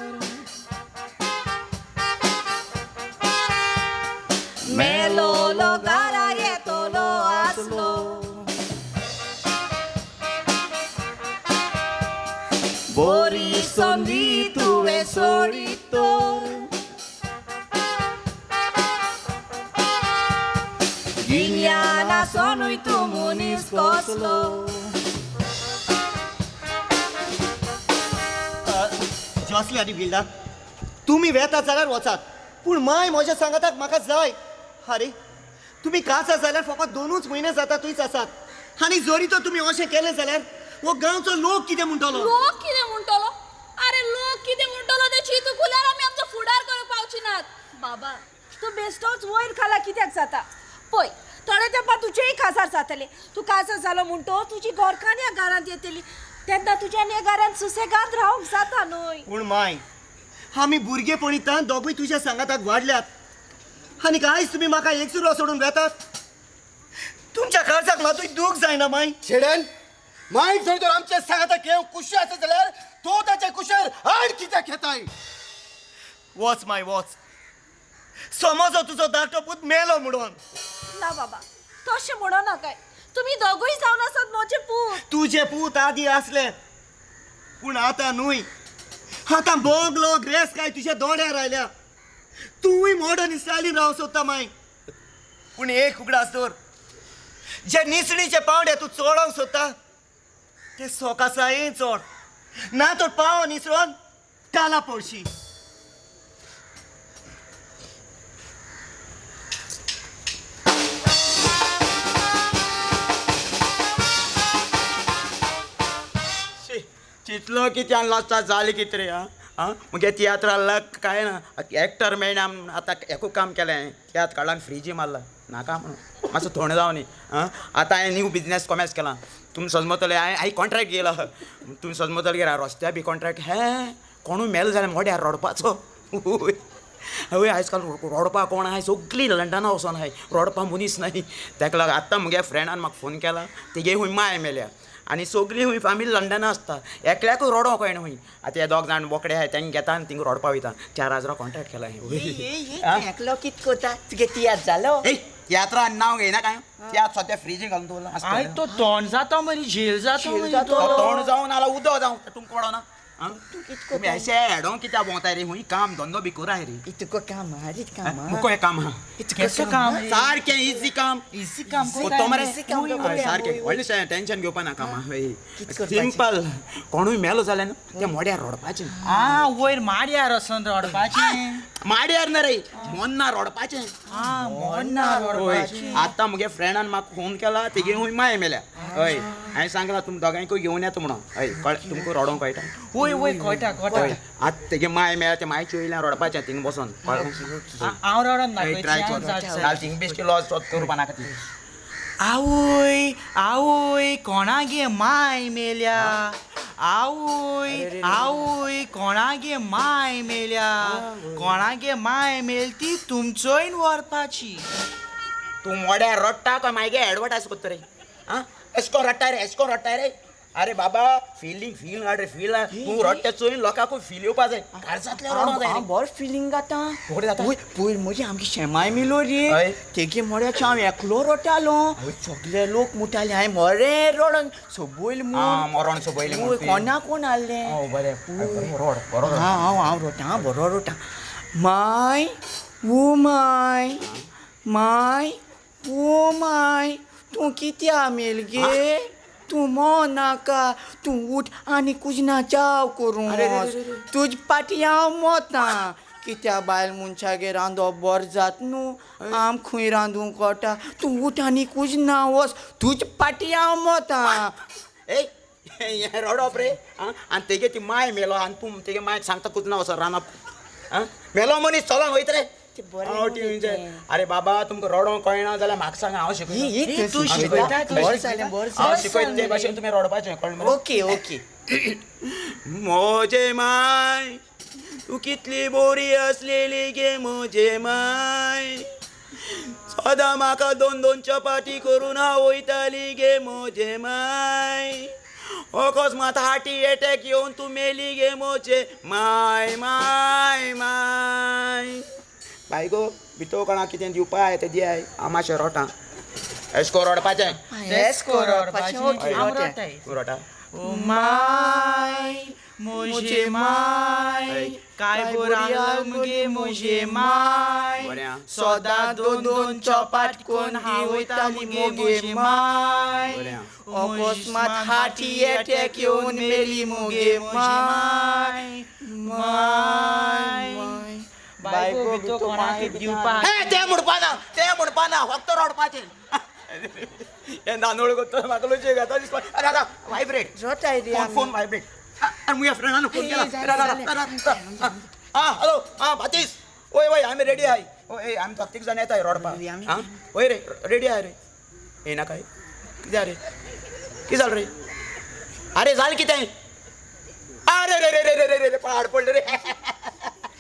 मेलोलो घरा येतलो आसलो. बोरी संदी तुवें सोडीत तर गिन्यान आसोनूय तूं मनीस कसलो. जॉसली आनी विल्डा, तुमी वेतात जाल्यार वचात, पूण माय म्हज्या सांगाताक म्हाका जाय. आरे तुमी काजार जाल्यार फकत 2 म्हयने जाता थंयच आसात, आनी जरी तर तुमी अशें केलें जाल्यार हो गांवचो लोक कितें म्हणटलो? लोक कितें म्हणटलो? आरे लोक कितें म्हणटलो तें चिंतूंक उरल्यार आमी आमचो फुडार करूंक पावची नात. बाबा तूं बेश्टोच वयर खाला कित्याक जाता? पळय थोडे तेंपार तुजेय काजार जातलें. तूं काजार जालो म्हणटो तुजी घरकान्न ह्या घरांत येतली, तेन्ना तुज्यान ह्या घरांत सुसेगाद रावंक जाता न्हय. पूण माय, आमी भुरगेपणींतान दोगूय तुज्या सांगाताक वाडल्यात, आनी आयज तुमी म्हाका एकसुरो सोडून वेतात. तुमच्या काळजाक मातूय दूख जायना माय? शेडन माय जर तर आमच्या सांगाताक येवंक कुशी आसा जाल्यार तूं ताच्या कुशेर आड कित्याक घेताय? वच माय वच, समजो तुजो धाकटो पूत मेलो म्हणून. ना बाबा तशें म्हणो नाकाय, तुमी दोगूय जावन आसात म्हजे पूत. तुजे पूत आदी आसले, पूण आतां न्हय. आतां बोगलो ग्रेस काय तुज्या दोड्यार आयल्या. तूंय मॉडर्न स्टायलीन रावंक सोदता माय, पूण एक उगडास दवर, जे निसणीचे पावंडे तूं चडोवंक सोदता ते सोकासायेन चड, ना तर पाव निसरोन काला पडशी. चिंतलो कित्यान लॉस जाली कितें रे? आं मुगे तियात्रा लक काय ना, एक्टर मेळना. आतां एकूच काम केलें हांवें, तियात्र काडला आनी फ्रिजी मारला नाका म्हणून मातसो थंड जावं न्ही. आं आतां हांवें न्यू बिजनेस कॉमेर्स केला. तुमी सजमतले हांवें कॉन्ट्रॅक्ट घेयला. तुमी सजमतले कितें रस्त्या बी कॉन्ट्रॅक्ट हें कोणूय मेलो जाल्यार मोड्यार रडपाचो. हय आयज काल रडपा कोण आहाय, सगळीं लंडना वचोन आहाय, रडपा मनीस नाय. ताका लागून आतां मुगे फ्रेंडान म्हाका फोन केला, तेगे खूंय माय मेल्या आनी सगळीं खूंय फामिली लंडना आसता, एकल्याकूय रडोंक कळना खूंय. आतां हे दोग जाण बोकडे आहाय तेंकां घेता आनी थिंगा रडपा वयता. 4000 कॉन्ट्रॅक्ट केला हांवें. एकलो कितें करता? तुगे तियात्र जालो? ए तियात्रा नांव घेयना काय? तियात्र सद्या फ्रिजीन घालून दवरला. आयज तो तोंड जाता मरे, झेल जाता मरे. तोंड जावन नाल्यार उदक जावं तुमकां कळना. तुमी अशें हेडोंक कित्याक भोंवताय रे? खूंय काम धंदो बी कराय रे. तुका काम आहा रे? काम मुको हें काम आहा. काम सारकें इजी काम. इजी काम कोत्तो मरे सारकें, व्हडलें टेंशन घेवपा ना कामां. सिंपल, कोणूय मेलो जाल्यार न्हू तें मोड्यार रडपाचें. आं वयर माड्यार वचोन रडपाचें. माड्यार ना रे, मोन्ना रडपाचें. आं मोन्ना रडपाचें. आतां मुगे फ्रेंडान म्हाका फोन केला, तेगे खूंय माय मेल्या. हय हांवें सांगलां तुमी दोगांयकूय घेवन येता म्हणून. हय कळ्ळें तुमकां रडोंक कळटा? वय वय कळटा कळटा. आतां तेगे माय मेळ्ळ्या ते मायचे वयल्यान रडपाचें थिंगा बसोन. हांव रडोन ट्राय कर, थिंगा बेश्टी लॉस करपा नाका ती. आवय आवय कोणागे माय मेल्या, आवय आवय कोणागे माय मेल्या, कोणागे माय मेल ती तुमचोय व्हरपाची. तूं मोड्यार रडटा काय मागीर एडवर्टायज करता रे? आं एश कोन रडटाय रे, एश कोन रडटाय रे? अरे बाबा फिलिंग फील हाड रे, फील हाड. तूं रडटा चोय लोकांकूय फील येवपा जाय. काळजांतल्यान रडोंक जाय. हांव बरो फिलींग जाता. फुकट जाता. पयर म्हजी आमची शेमाय मेलो रे, तेगे मोड्याचे हांव एकलो रडटालो. सगळे लोक म्हणटाले हांवें मरे रडोन सबयल म्हूण. मरोण सबयलें म्हूण. कोणा कोण आहलें. बरें रड बरो. हांव हांव रडटा, बरो रडटा. My oh my, my oh my, तूं कित्या मेल गे? तूं मो नाका, तूं उठ आनी कुजना चाव करूं. तुज पाटी हांव मोतां. कित्या बायल मनशागेर रांदप बरें जात न्हू, आम खंय रांदूंक कळटा. तूं उठ आनी कुजना वच, तुज पाटी हांव मोतां. ए हें रडप रे? आं आनी तेगे ती माय मेलो आनी तूं तेगे मायक सांगता कुजना वचोन रांदप. आं मेलो मनीस चलोन वयत रे. अरे बाबा तुमकां रडोंक कळना जाल्यार म्हाका सांगा, हांव शिकयतां. तूं शिकयता? हांव शिकयता ते भाशेन तुमी रडपाचें कळ्ळें मरे? Okay okay. म्हजे माय तूं कितली बोरी आसलेली गे म्हजे माय, सदां म्हाका 2 2 चपाती करून वयताली गे म्हजे माय, अकस्मात हार्टी एटॅक येवन तूं मेली गे म्हजे माय माय माय. बाय गो भितर कोणाक कितें दिवपा आय तें दियाय. हांव मातशें रोटां. एश कोन रडपाचें. एश कोन रडपाचें. तूं रडटा? ओ my म्हजे माय, काय बोराल मुगे म्हजे माय, सदां दोन दोन चपाट कोन हांव वयताली मुगे माय, अकस्मात हार्टी एटॅक येवन मेली मुगे माय. माय बायको बितो कोणाक दिवपाक तें म्हणपा ना, तें म्हणपा ना, फक्त रडपाचें. हे नानोळ करतो म्हाका लजेक येता दिसता. अरे आतां वायब्रेट, फोन वायब्रेट. अरे मुगे फ्रेंडान फोन केला. आं हॅलो, आं बातीस, वय वय आमी रेडी आहाय. हय आमी दोग तीग जाण येताय रडपाक. आं वय रे रेडी आहाय रे. येयना काय कितें रे, कितें जालें रे? अरे जालें कितें? अरे रे रे रे रे रे रे पाड पडलें रे.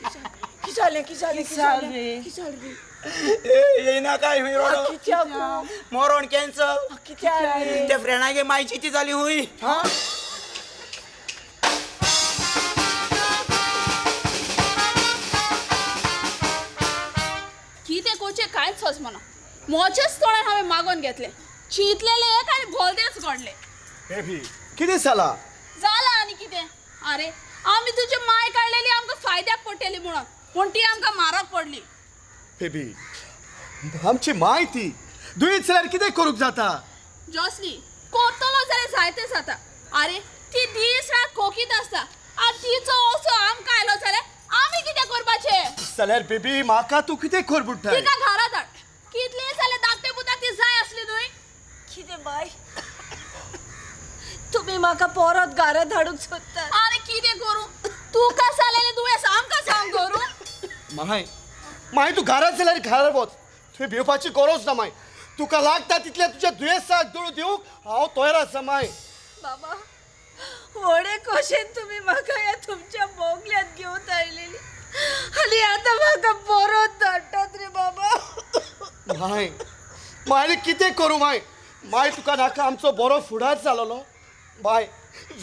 कितें जालें, कितें जालें, कितें जालें रे? येयना काय हुंय रोडो? मरोण कॅन्सल. त्या फ्रेंडागे मायची ती जाली हुंय. कितें कोचे कांयच सोंसमना. मोचेच तोंडान हांवें मागोवन घेतलें, चिंतलेलें एक आनी भोलतेंच घडलें. कितें जाला? जालां आनी कितें? आरे आमी तुजी माय काडलेली आमकां फायद्याक पडटली म्हणून, पूण ती आमकां मारक पडली. बेबी आमची माय ती दुयेंत जाल्यार कितें करूंक जाता? जॉसली करतलो जाल्यार जायतें जाता. आरे ती दीस रात खोकीत आसता आनी तिचो असो आमकां आयलो जाल्यार आमी कितें करपाचें? जाल्यार बेबी म्हाका तूं कितें कर म्हणटा? तिका घरा धाड. कितलीय जाल्यार धाकटे पुताक ती जाय आसली न्हय. कितें बाय, तुमी म्हाका परत घरा धाडूंक सोदता? आरे कितें करूं, तुका जालेलें दुयेंस आमकां सांग करूं? माय माय तूं घरांत जाल्यार घरा वच, तुवें भिवपाची गरज ना माय. तुका लागता तितलें तुज्या दुयेंसाक दुडू दिवंक हांव तयार आसा माय. बाबा व्हडे खोशेन तुमी म्हाका ह्या तुमच्या बोगल्यांत घेवन आयलेली आनी आतां म्हाका परत धाडटात रे बाबा. माय माय कितें करूं माय? माय तुका नाका आमचो बरो फुडार जालोलो माय.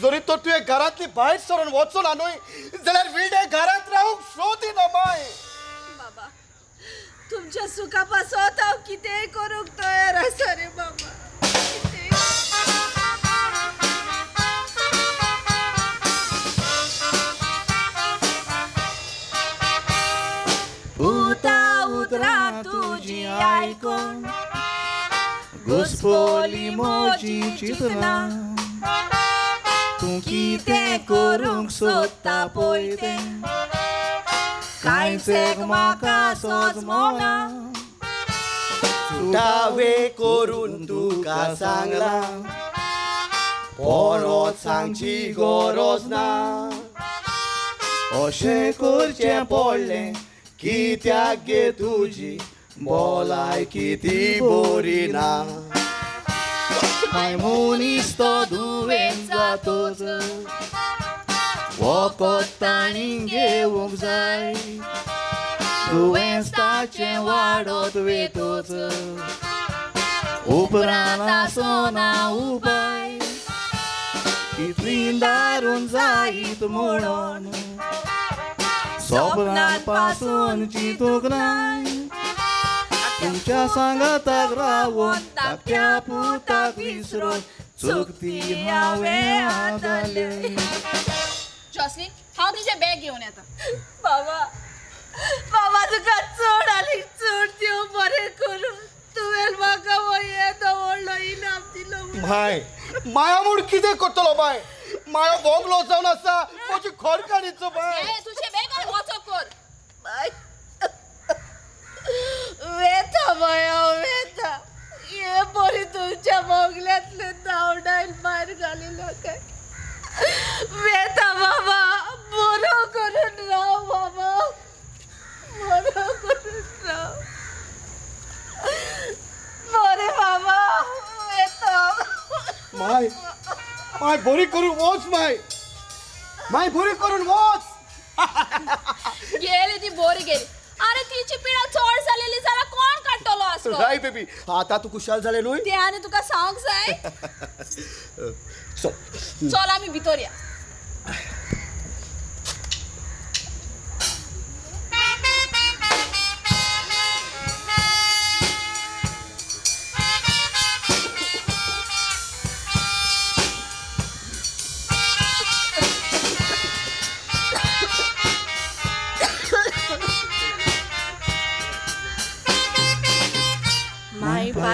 जरी तर तुवें घरांतली भायर सरून वचो ना न्हय जाल्यार विडे घरांत रावंक शो दिना माय. बाबा तुमच्या सुखा पासत हांव कितेंय करूंक तयार आसा रे बाबा. उता उतरां तुजी आयकून घुसपोली म्हजी चिंतनां, तूं कितें करूंक सोदता पळय तें, कांयच एक म्हाका सोजमना. सुटावे करून तुका सांगलां, परत सांगची गरज ना. अशें करचें पडलें कित्याक गे तुजी भलायकी ती बरी ना. माय मनीस तो दुयेंत जातोच, वखद तांणी घेवंक जाय, दुयेंस ताचें वाडत वेतोच, उपरांत आसना उपाय, इतली दारून जायत म्हणून सपनां पासून चिंतूंक नाय. तुमच्या सांगाताक रावून धाकट्या पुताक विसरून चुकती हांवें आदलें. जॉसली हांव तुजें बॅग घेवन येता. बाबा बाबा तुका चड आनी चड देव बरें करूं. तुवें म्हाका येदो व्हडलो इनाम दिलो. माय माया म्हूण कितें करतलो माय? मायो बोंगलो जावन आसा म्हजी घरकान्नीचो माय. तुजें बॅग आनी वचो कर. बाय वेता बाय हांव वेता. हे बरी तुमच्या बोगल्यांतले धांवडायन भायर घालिल्लो काय. वेता बाबा, बरो करून राव बाबा, बरो करून राव. बरें बाबा वेता. माय माय बरी करून वच माय, माय बरी करून वच. गेली ती बरी गेली. अरे तिची पिडा चड जालेली जाल्यार कोण काडटलो आसलो? राय बेबी आतां तूं खुशाल जालें न्हय? तें आनी तुका सांगूंक जाय. चल चल आमी भितर या.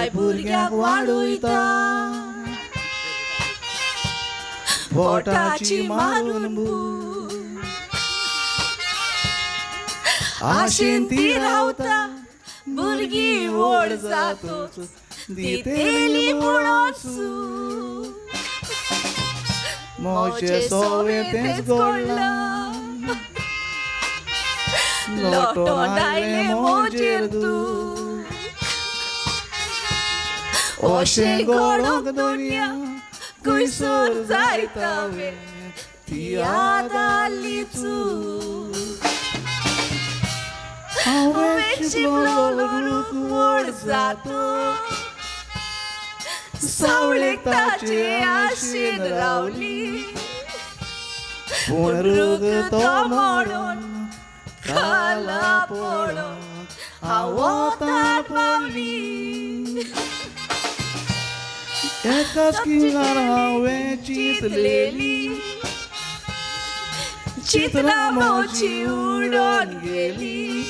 माय भुरग्याक वाडयता पोटाची मारून भूक आशेन ती रावता भुरगीं व्हड जातोच दितेली म्हणून सूख म्हजें सोवें तेंच घडलां लोटोन आयलें म्हजेर तूं अशें घडोंक दुनिया खंयसर जायता वे ती याद आली चूक हांवें शिंपलो रूख व्हड जातो सावळेक ताचे आशेन रावली पूण रूख तो मोडून खाला पडून हांव वतान पावली एकाच किनार हांवें चिंतलेली चिंतनां म्हजी उडोन गेली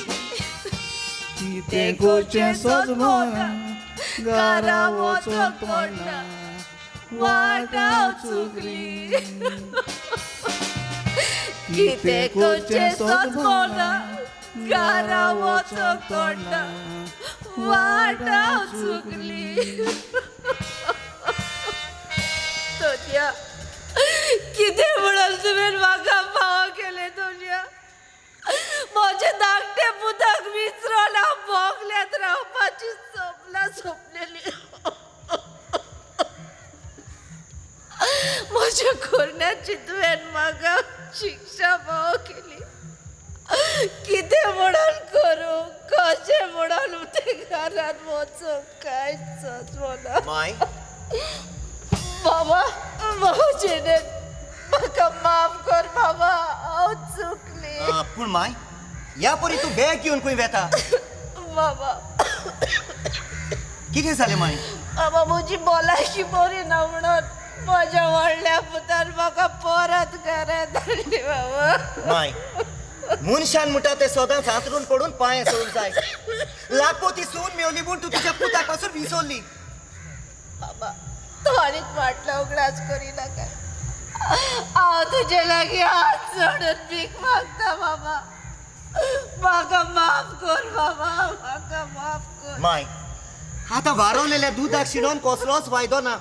कितें करचें सजमना घरा वचोंक कोणा वाट हांव चुकली कितें करचें सजमना घरा वचोंक कोणा वाट हांव चुकली. तोन्या कितें म्हणून तुवें म्हाका फावो केलें तोन्या? म्हजे धाकटे पुताक विसरोन हांव बोगल्यांत रावपाची सपनां सोंपलेली. म्हज्या कोरण्याची तुवें म्हाका शिक्षा फावो केली. कितें म्हणून करूं, कशें म्हणून ते घरांत वचूंक कांयच सजवना. माय बाबा, म्हजें म्हाका माफ कर बाबा, हांव चुकली. पूण माय ह्या परी तूं बॅग घेवन खंय वेता? बाबा, कितें जालें माय? बाबा, म्हजी भलायकी बरी ना म्हणून म्हज्या व्हडल्या पुतान म्हाका परत घरांत हाडली बाबा. माय, मनशान म्हणटा तें सदांच हांतरून पडून पांये सोडूंक जाय. लाखो ती सून मेवली म्हूण तूं तुज्या पुताक पासून विसरली. बाबा, तूं आनीक फाटलो उगडास करिनाका. हांव तुजे लागीं हात जोडून भीक मागता बाबा, म्हाका माफ कर बाबा, म्हाका माफ कर. माय, आतां वारवलेल्या दुदाक शिणोन कसलोच फायदो ना.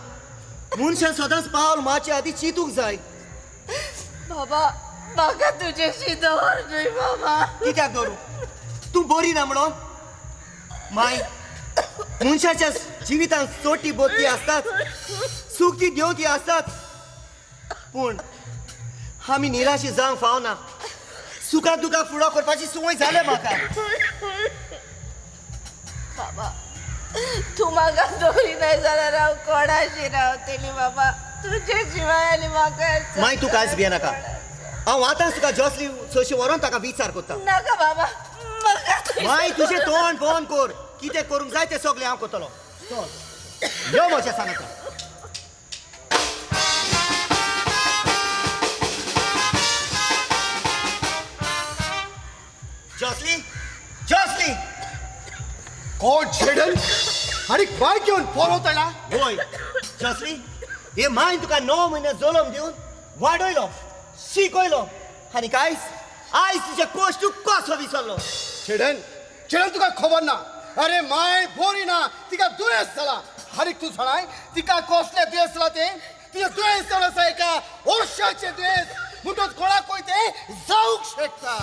मनशान सदांच पावल मारचे आदीं चिंतूंक जाय. बाबा, म्हाका तुजेशी दवर न्हय बाबा. कित्याक दवरूं? तूं बरी ना म्हणून? माय, मनशाच्या जिवितांत चोटी बोती आसतात, सुखती देंवती आसतात, पूण आमी निराशी जावंक फावना. सुखा दुखाक फुडो करपाची संवय जाल्या म्हाका. बाबा, तूं म्हाका दवरिनाय जाल्यार हांव कोणाशी रावतली बाबा? तुजे शिवाय आनी म्हाका. माय, तूं कांयच भियेनाका. हांव आतांच तुका जॉसली सोशी व्हरोन ताका विचार करता. नाका बाबा, म्हाका. माय, तुजें तोंड बंद कर. कितें करूंक जाय तें सगळें हांव करतलो. चल, यो म्हज्या सांगाता. जॉसली, जॉसली. कोण झेडन आनी बायक घेवन परत आयला? वय जॉसली, हे मायन तुका 9 म्हयने जल्म दिवन वाडयलो, शिकयलो आनी कांयच आयज तुजे कोश तूं कसो विसरलो? झेडन, झेडन, तुका खबर ना? अरे माय बरी ना, तिका दुयेंस जाला. आनी तूं जाणाय तिका कसलें दुयेंस जाला तें? तिचें दुयेंस जावन आसा एका वर्षाचें दुयेंस, म्हणटच कोणाकूय तें जावंक शकता.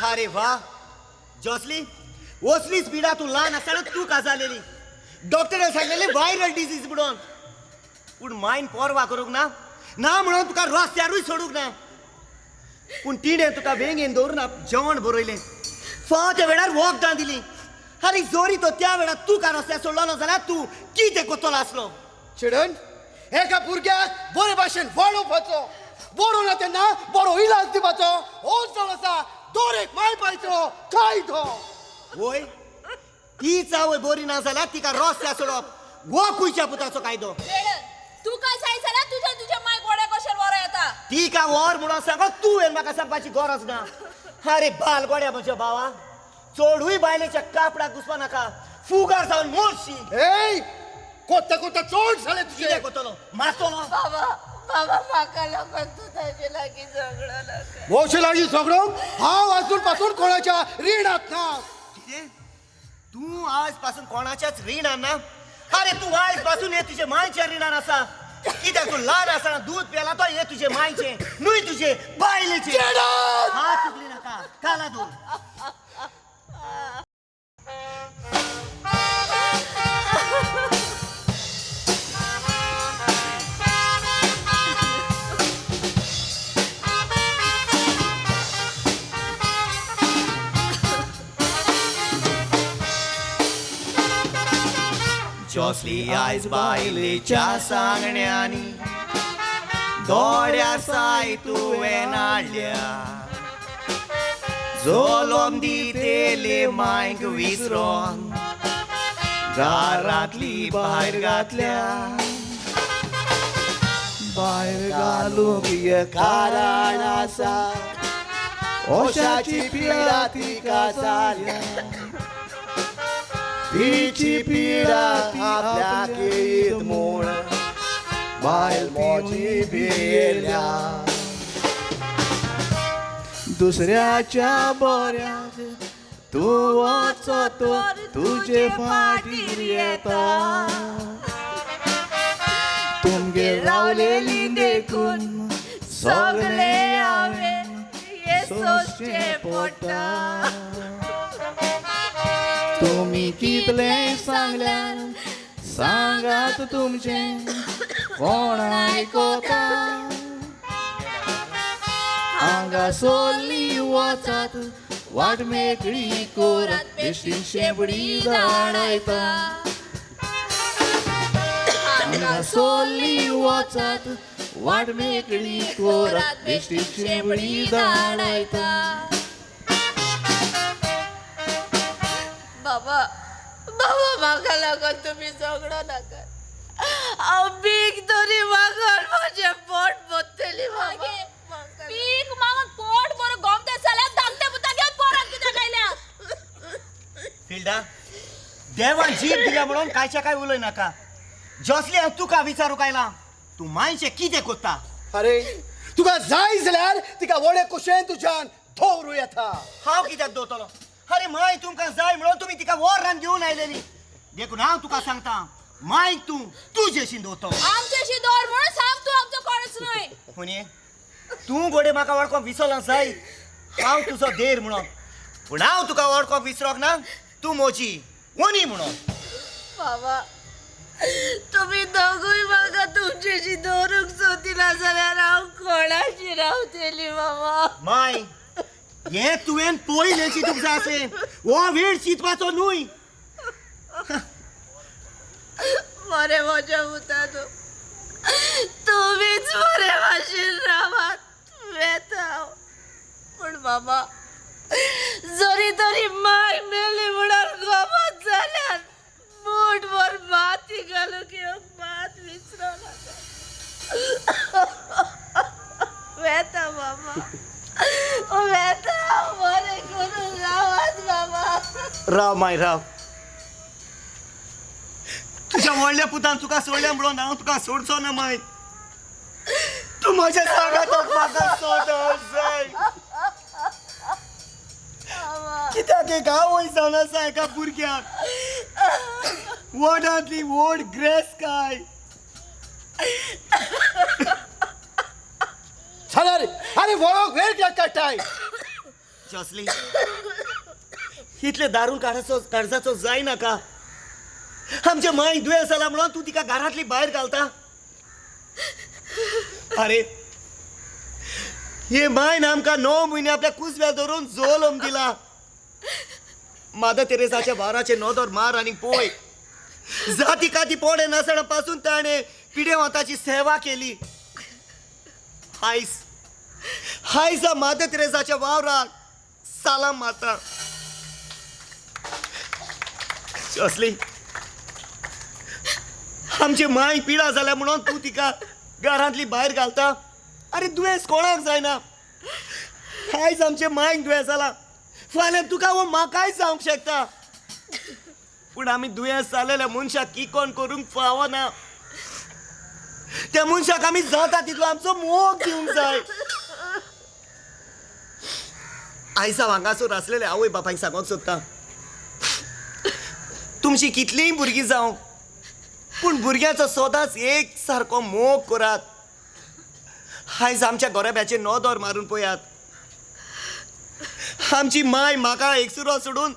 अरे वा जॉसली, असलीच पिडा तूं ल्हान आसतना तूं काजालेली. डॉक्टरान सांगलेले व्हायरल डिजीज म्हणून, पूण मायन पर्वा करूंक ना ना म्हणून तुका रस्त्यारूय सोडूंक ना. पूण तिणें तुका वेंगेन दवरून जेवण बरयलें, फाव त्या वेळार वखदां दिलीं. आनी जोरी तो त्या वेळार तुका रस्त्यार सोडलो ना जाल्यार तूं कितें करतलो आसलो? चेडन, एका भुरग्याक बरे भाशेन वाडोवपाचो, बरो ना तेन्ना बरो इलाज दिवपाचो हो जावन आसा दर एक माय बापायचो कायदो. वय, तीच आवय बरी ना जाल्यार तिका रस्त्यार सोडप हो खंयच्या पुताचो कायदो? तूं काय जाय जाल्यार तुज्या तुज्या माय गोड्या कशें व्हरो येता. तिका व्हर म्हणून सांगत तुवें म्हाका सांगपाची गरज ना. अरे बाल गोड्या म्हज्या भावा, चडूय बायलेच्या कापडाक घुसपा नाका, फुगार जावन मोरशी. ए, कोत्ता कोत्ता चोड जालें तुजें. कितें करतलो? मारतलो. बाबा, बाबा, म्हाका लागून तूं ताजे लागीं झगडो नाका. मोचे लागीं झगडोंक हांव आजून पासून कोणाच्या रिणांत ना. कितें? तूं आज पासून कोणाच्याच रिणान ना? अरे तूं आयज पासून हे तुजे मायच्या रिणान आसा. कित्याक तूं ल्हान आसतना दूद पेला तो हे तुजे मायचे न्हय, तुजे बायलेचे. हात चुकली नाका काला दूर. जॉसली आयज बायलेच्या सांगण्यांनी दोळ्यार साय तुवें हाडल्या, जोलोम दितेले मायक विसरोन दारांतली भायर घातल्या. भायर घालूंक एक कारण आसा, ओशाची पिडा तिका जाल्या, तिची पिडा आपल्याक येत म्हूण बायल मोजी भियेल्या. दुसऱ्याच्या बऱ्याक तूं वचत तुजे फाटीर येता, तुमगेर रावलेली देखून सगळे हांवें हें सोंसचें पडटा. तुमी कितलें सांगल्यार सांगात तुमचें कोण आयकता, हांगा सोल्ली वचात वाट मेकळी कोरात बेश्टी शेंपडी धाडायता, हांगा सोल्ली वचात वाट मेकळी कोरात बेश्टी शेंपडी धाडायता. बाबा, बाबा, म्हाका लागून तुमी झगडो नाका. हांव भीक तरी मागून म्हजें पोट भरतली. बाबा, पीक मागून पोट बरो गोमते जाल्यार धाकटे पुता घेवन पोराक कित्याक आयल्या? फिल्डा, देवान जीब दिल्या म्हणून कायच्या काय उलय नाका. जॉसली, हांव तुका विचारूंक आयला, तूं मायचें कितें कोत्ता? अरे तुका जाय जाल्यार तिका व्हडे कुशेन तुज्यान दवरूं येता. हांव कित्याक दवरतलो? अरे माय तुमकां जाय म्हणून तुमी तिका वरान घेवन आयलेली, देखून हांव तुका सांगता, मायक तूं तुजेशी दवरतलो. आमच्याशी दवर म्हणून सांग, तूं आमचो कोणच न्हय. हुनी, तूं गोडे म्हाका वळखोंक विसरला जाय, हांव तुजो देर म्हणून, पूण हांव तुका वळखोंक विसरोंक ना, तूं म्हजी वनी म्हणून. बाबा, तुमी दोगूय म्हाका तुमच्याशी दवरूंक सोदिना जाल्यार हांव कोणाशी रावतली बाबा? माय, हें तुवें पयलें चिंतूंक जाय आसलें, हो वेळ चिंतपाचो न्हय. बरें म्हज्या पुतानो, तुमीच बरे भाशेन रावात, वेता हांव. पूण बाबा, जरी तरी माय मेली म्हणून गमत जाल्यार मूठभर माती घालूंक येवंक मात विसरो नाका. वेता बाबा, वेता, बरें करून रावात बाबा. राव माय राव, तुज्या व्हडल्या पुतान तुका सोडल्या म्हणून हांव तुका सोडचो ना माय. तूं म्हज्या सांगाताक म्हाका सोदोंक जाय. कित्याक एक आवय जावन आसा एका भुरग्याक व्हडांतली व्हड ग्रेस काय. जाल्यार अरे वळोक वेळ कित्याक काडटाय? जॉसली, इतले दारून काडाचो कर्जाचो जाय नाका. आमच्या माय दुयेंस जाला म्हणून तूं तिका घरांतली भायर घालता. अरे हे मायन आमकां 9 म्हयने आपल्या कुसव्या धरून जोलम दिला. मादर तेरेसाच्या वाराचे नदर मार आनी पळय, जाती काती पोडे नासतना पासून ताणें पिडेवंताची सेवा केली. हायस हायसा मादर तेरेसाच्या वावराक सालाम मारता. असली आमची माय पिडा जाल्या म्हणून तूं तिका घरांतली भायर घालता. अरे दुयेंस कोणाक जायना, आयज आमचे मायक दुयेंस जाला, फाल्यां तुका वो म्हाकाय जावंक शकता. पूण आमी दुयेंस जालेल्या मनशाक किकोण करूंक फावना. त्या मनशाक आमी जाता तितलो आमचो मोग दिवंक जाय. आयज हांव हांगासर आसलेले आवय बापायक सांगोंक सोदता, तुमची कितलींय भुरगीं जावं, पूण भुरग्याचो सदांच एक सारको मोग करात. आयज आमच्या गोराब्याचेर नदर मारून पळयात. आमची माय म्हाका एकसुरो सोडून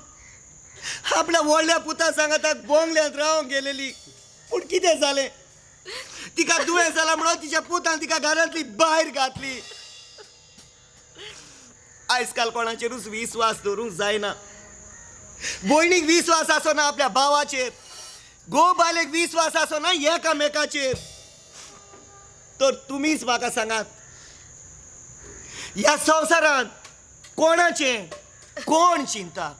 आपल्या व्हडल्या पुता सांगाताक बोंगल्यांत रावंक गेलेली. पूण कितें जालें, तिका दुयेंस जाला म्हणून तिच्या पुतान तिका घरांतली भायर घातली. आयज काल कोणाचेरूच विस्वास दवरूंक जायना. भयणीक विस्वास आसना आपल्या भावाचेर, घोव बायलेक विस्वास आसना एकामेकाचेर. तर तुमीच म्हाका सांगात, ह्या संवसारांत कोणाचें कोण चिंता?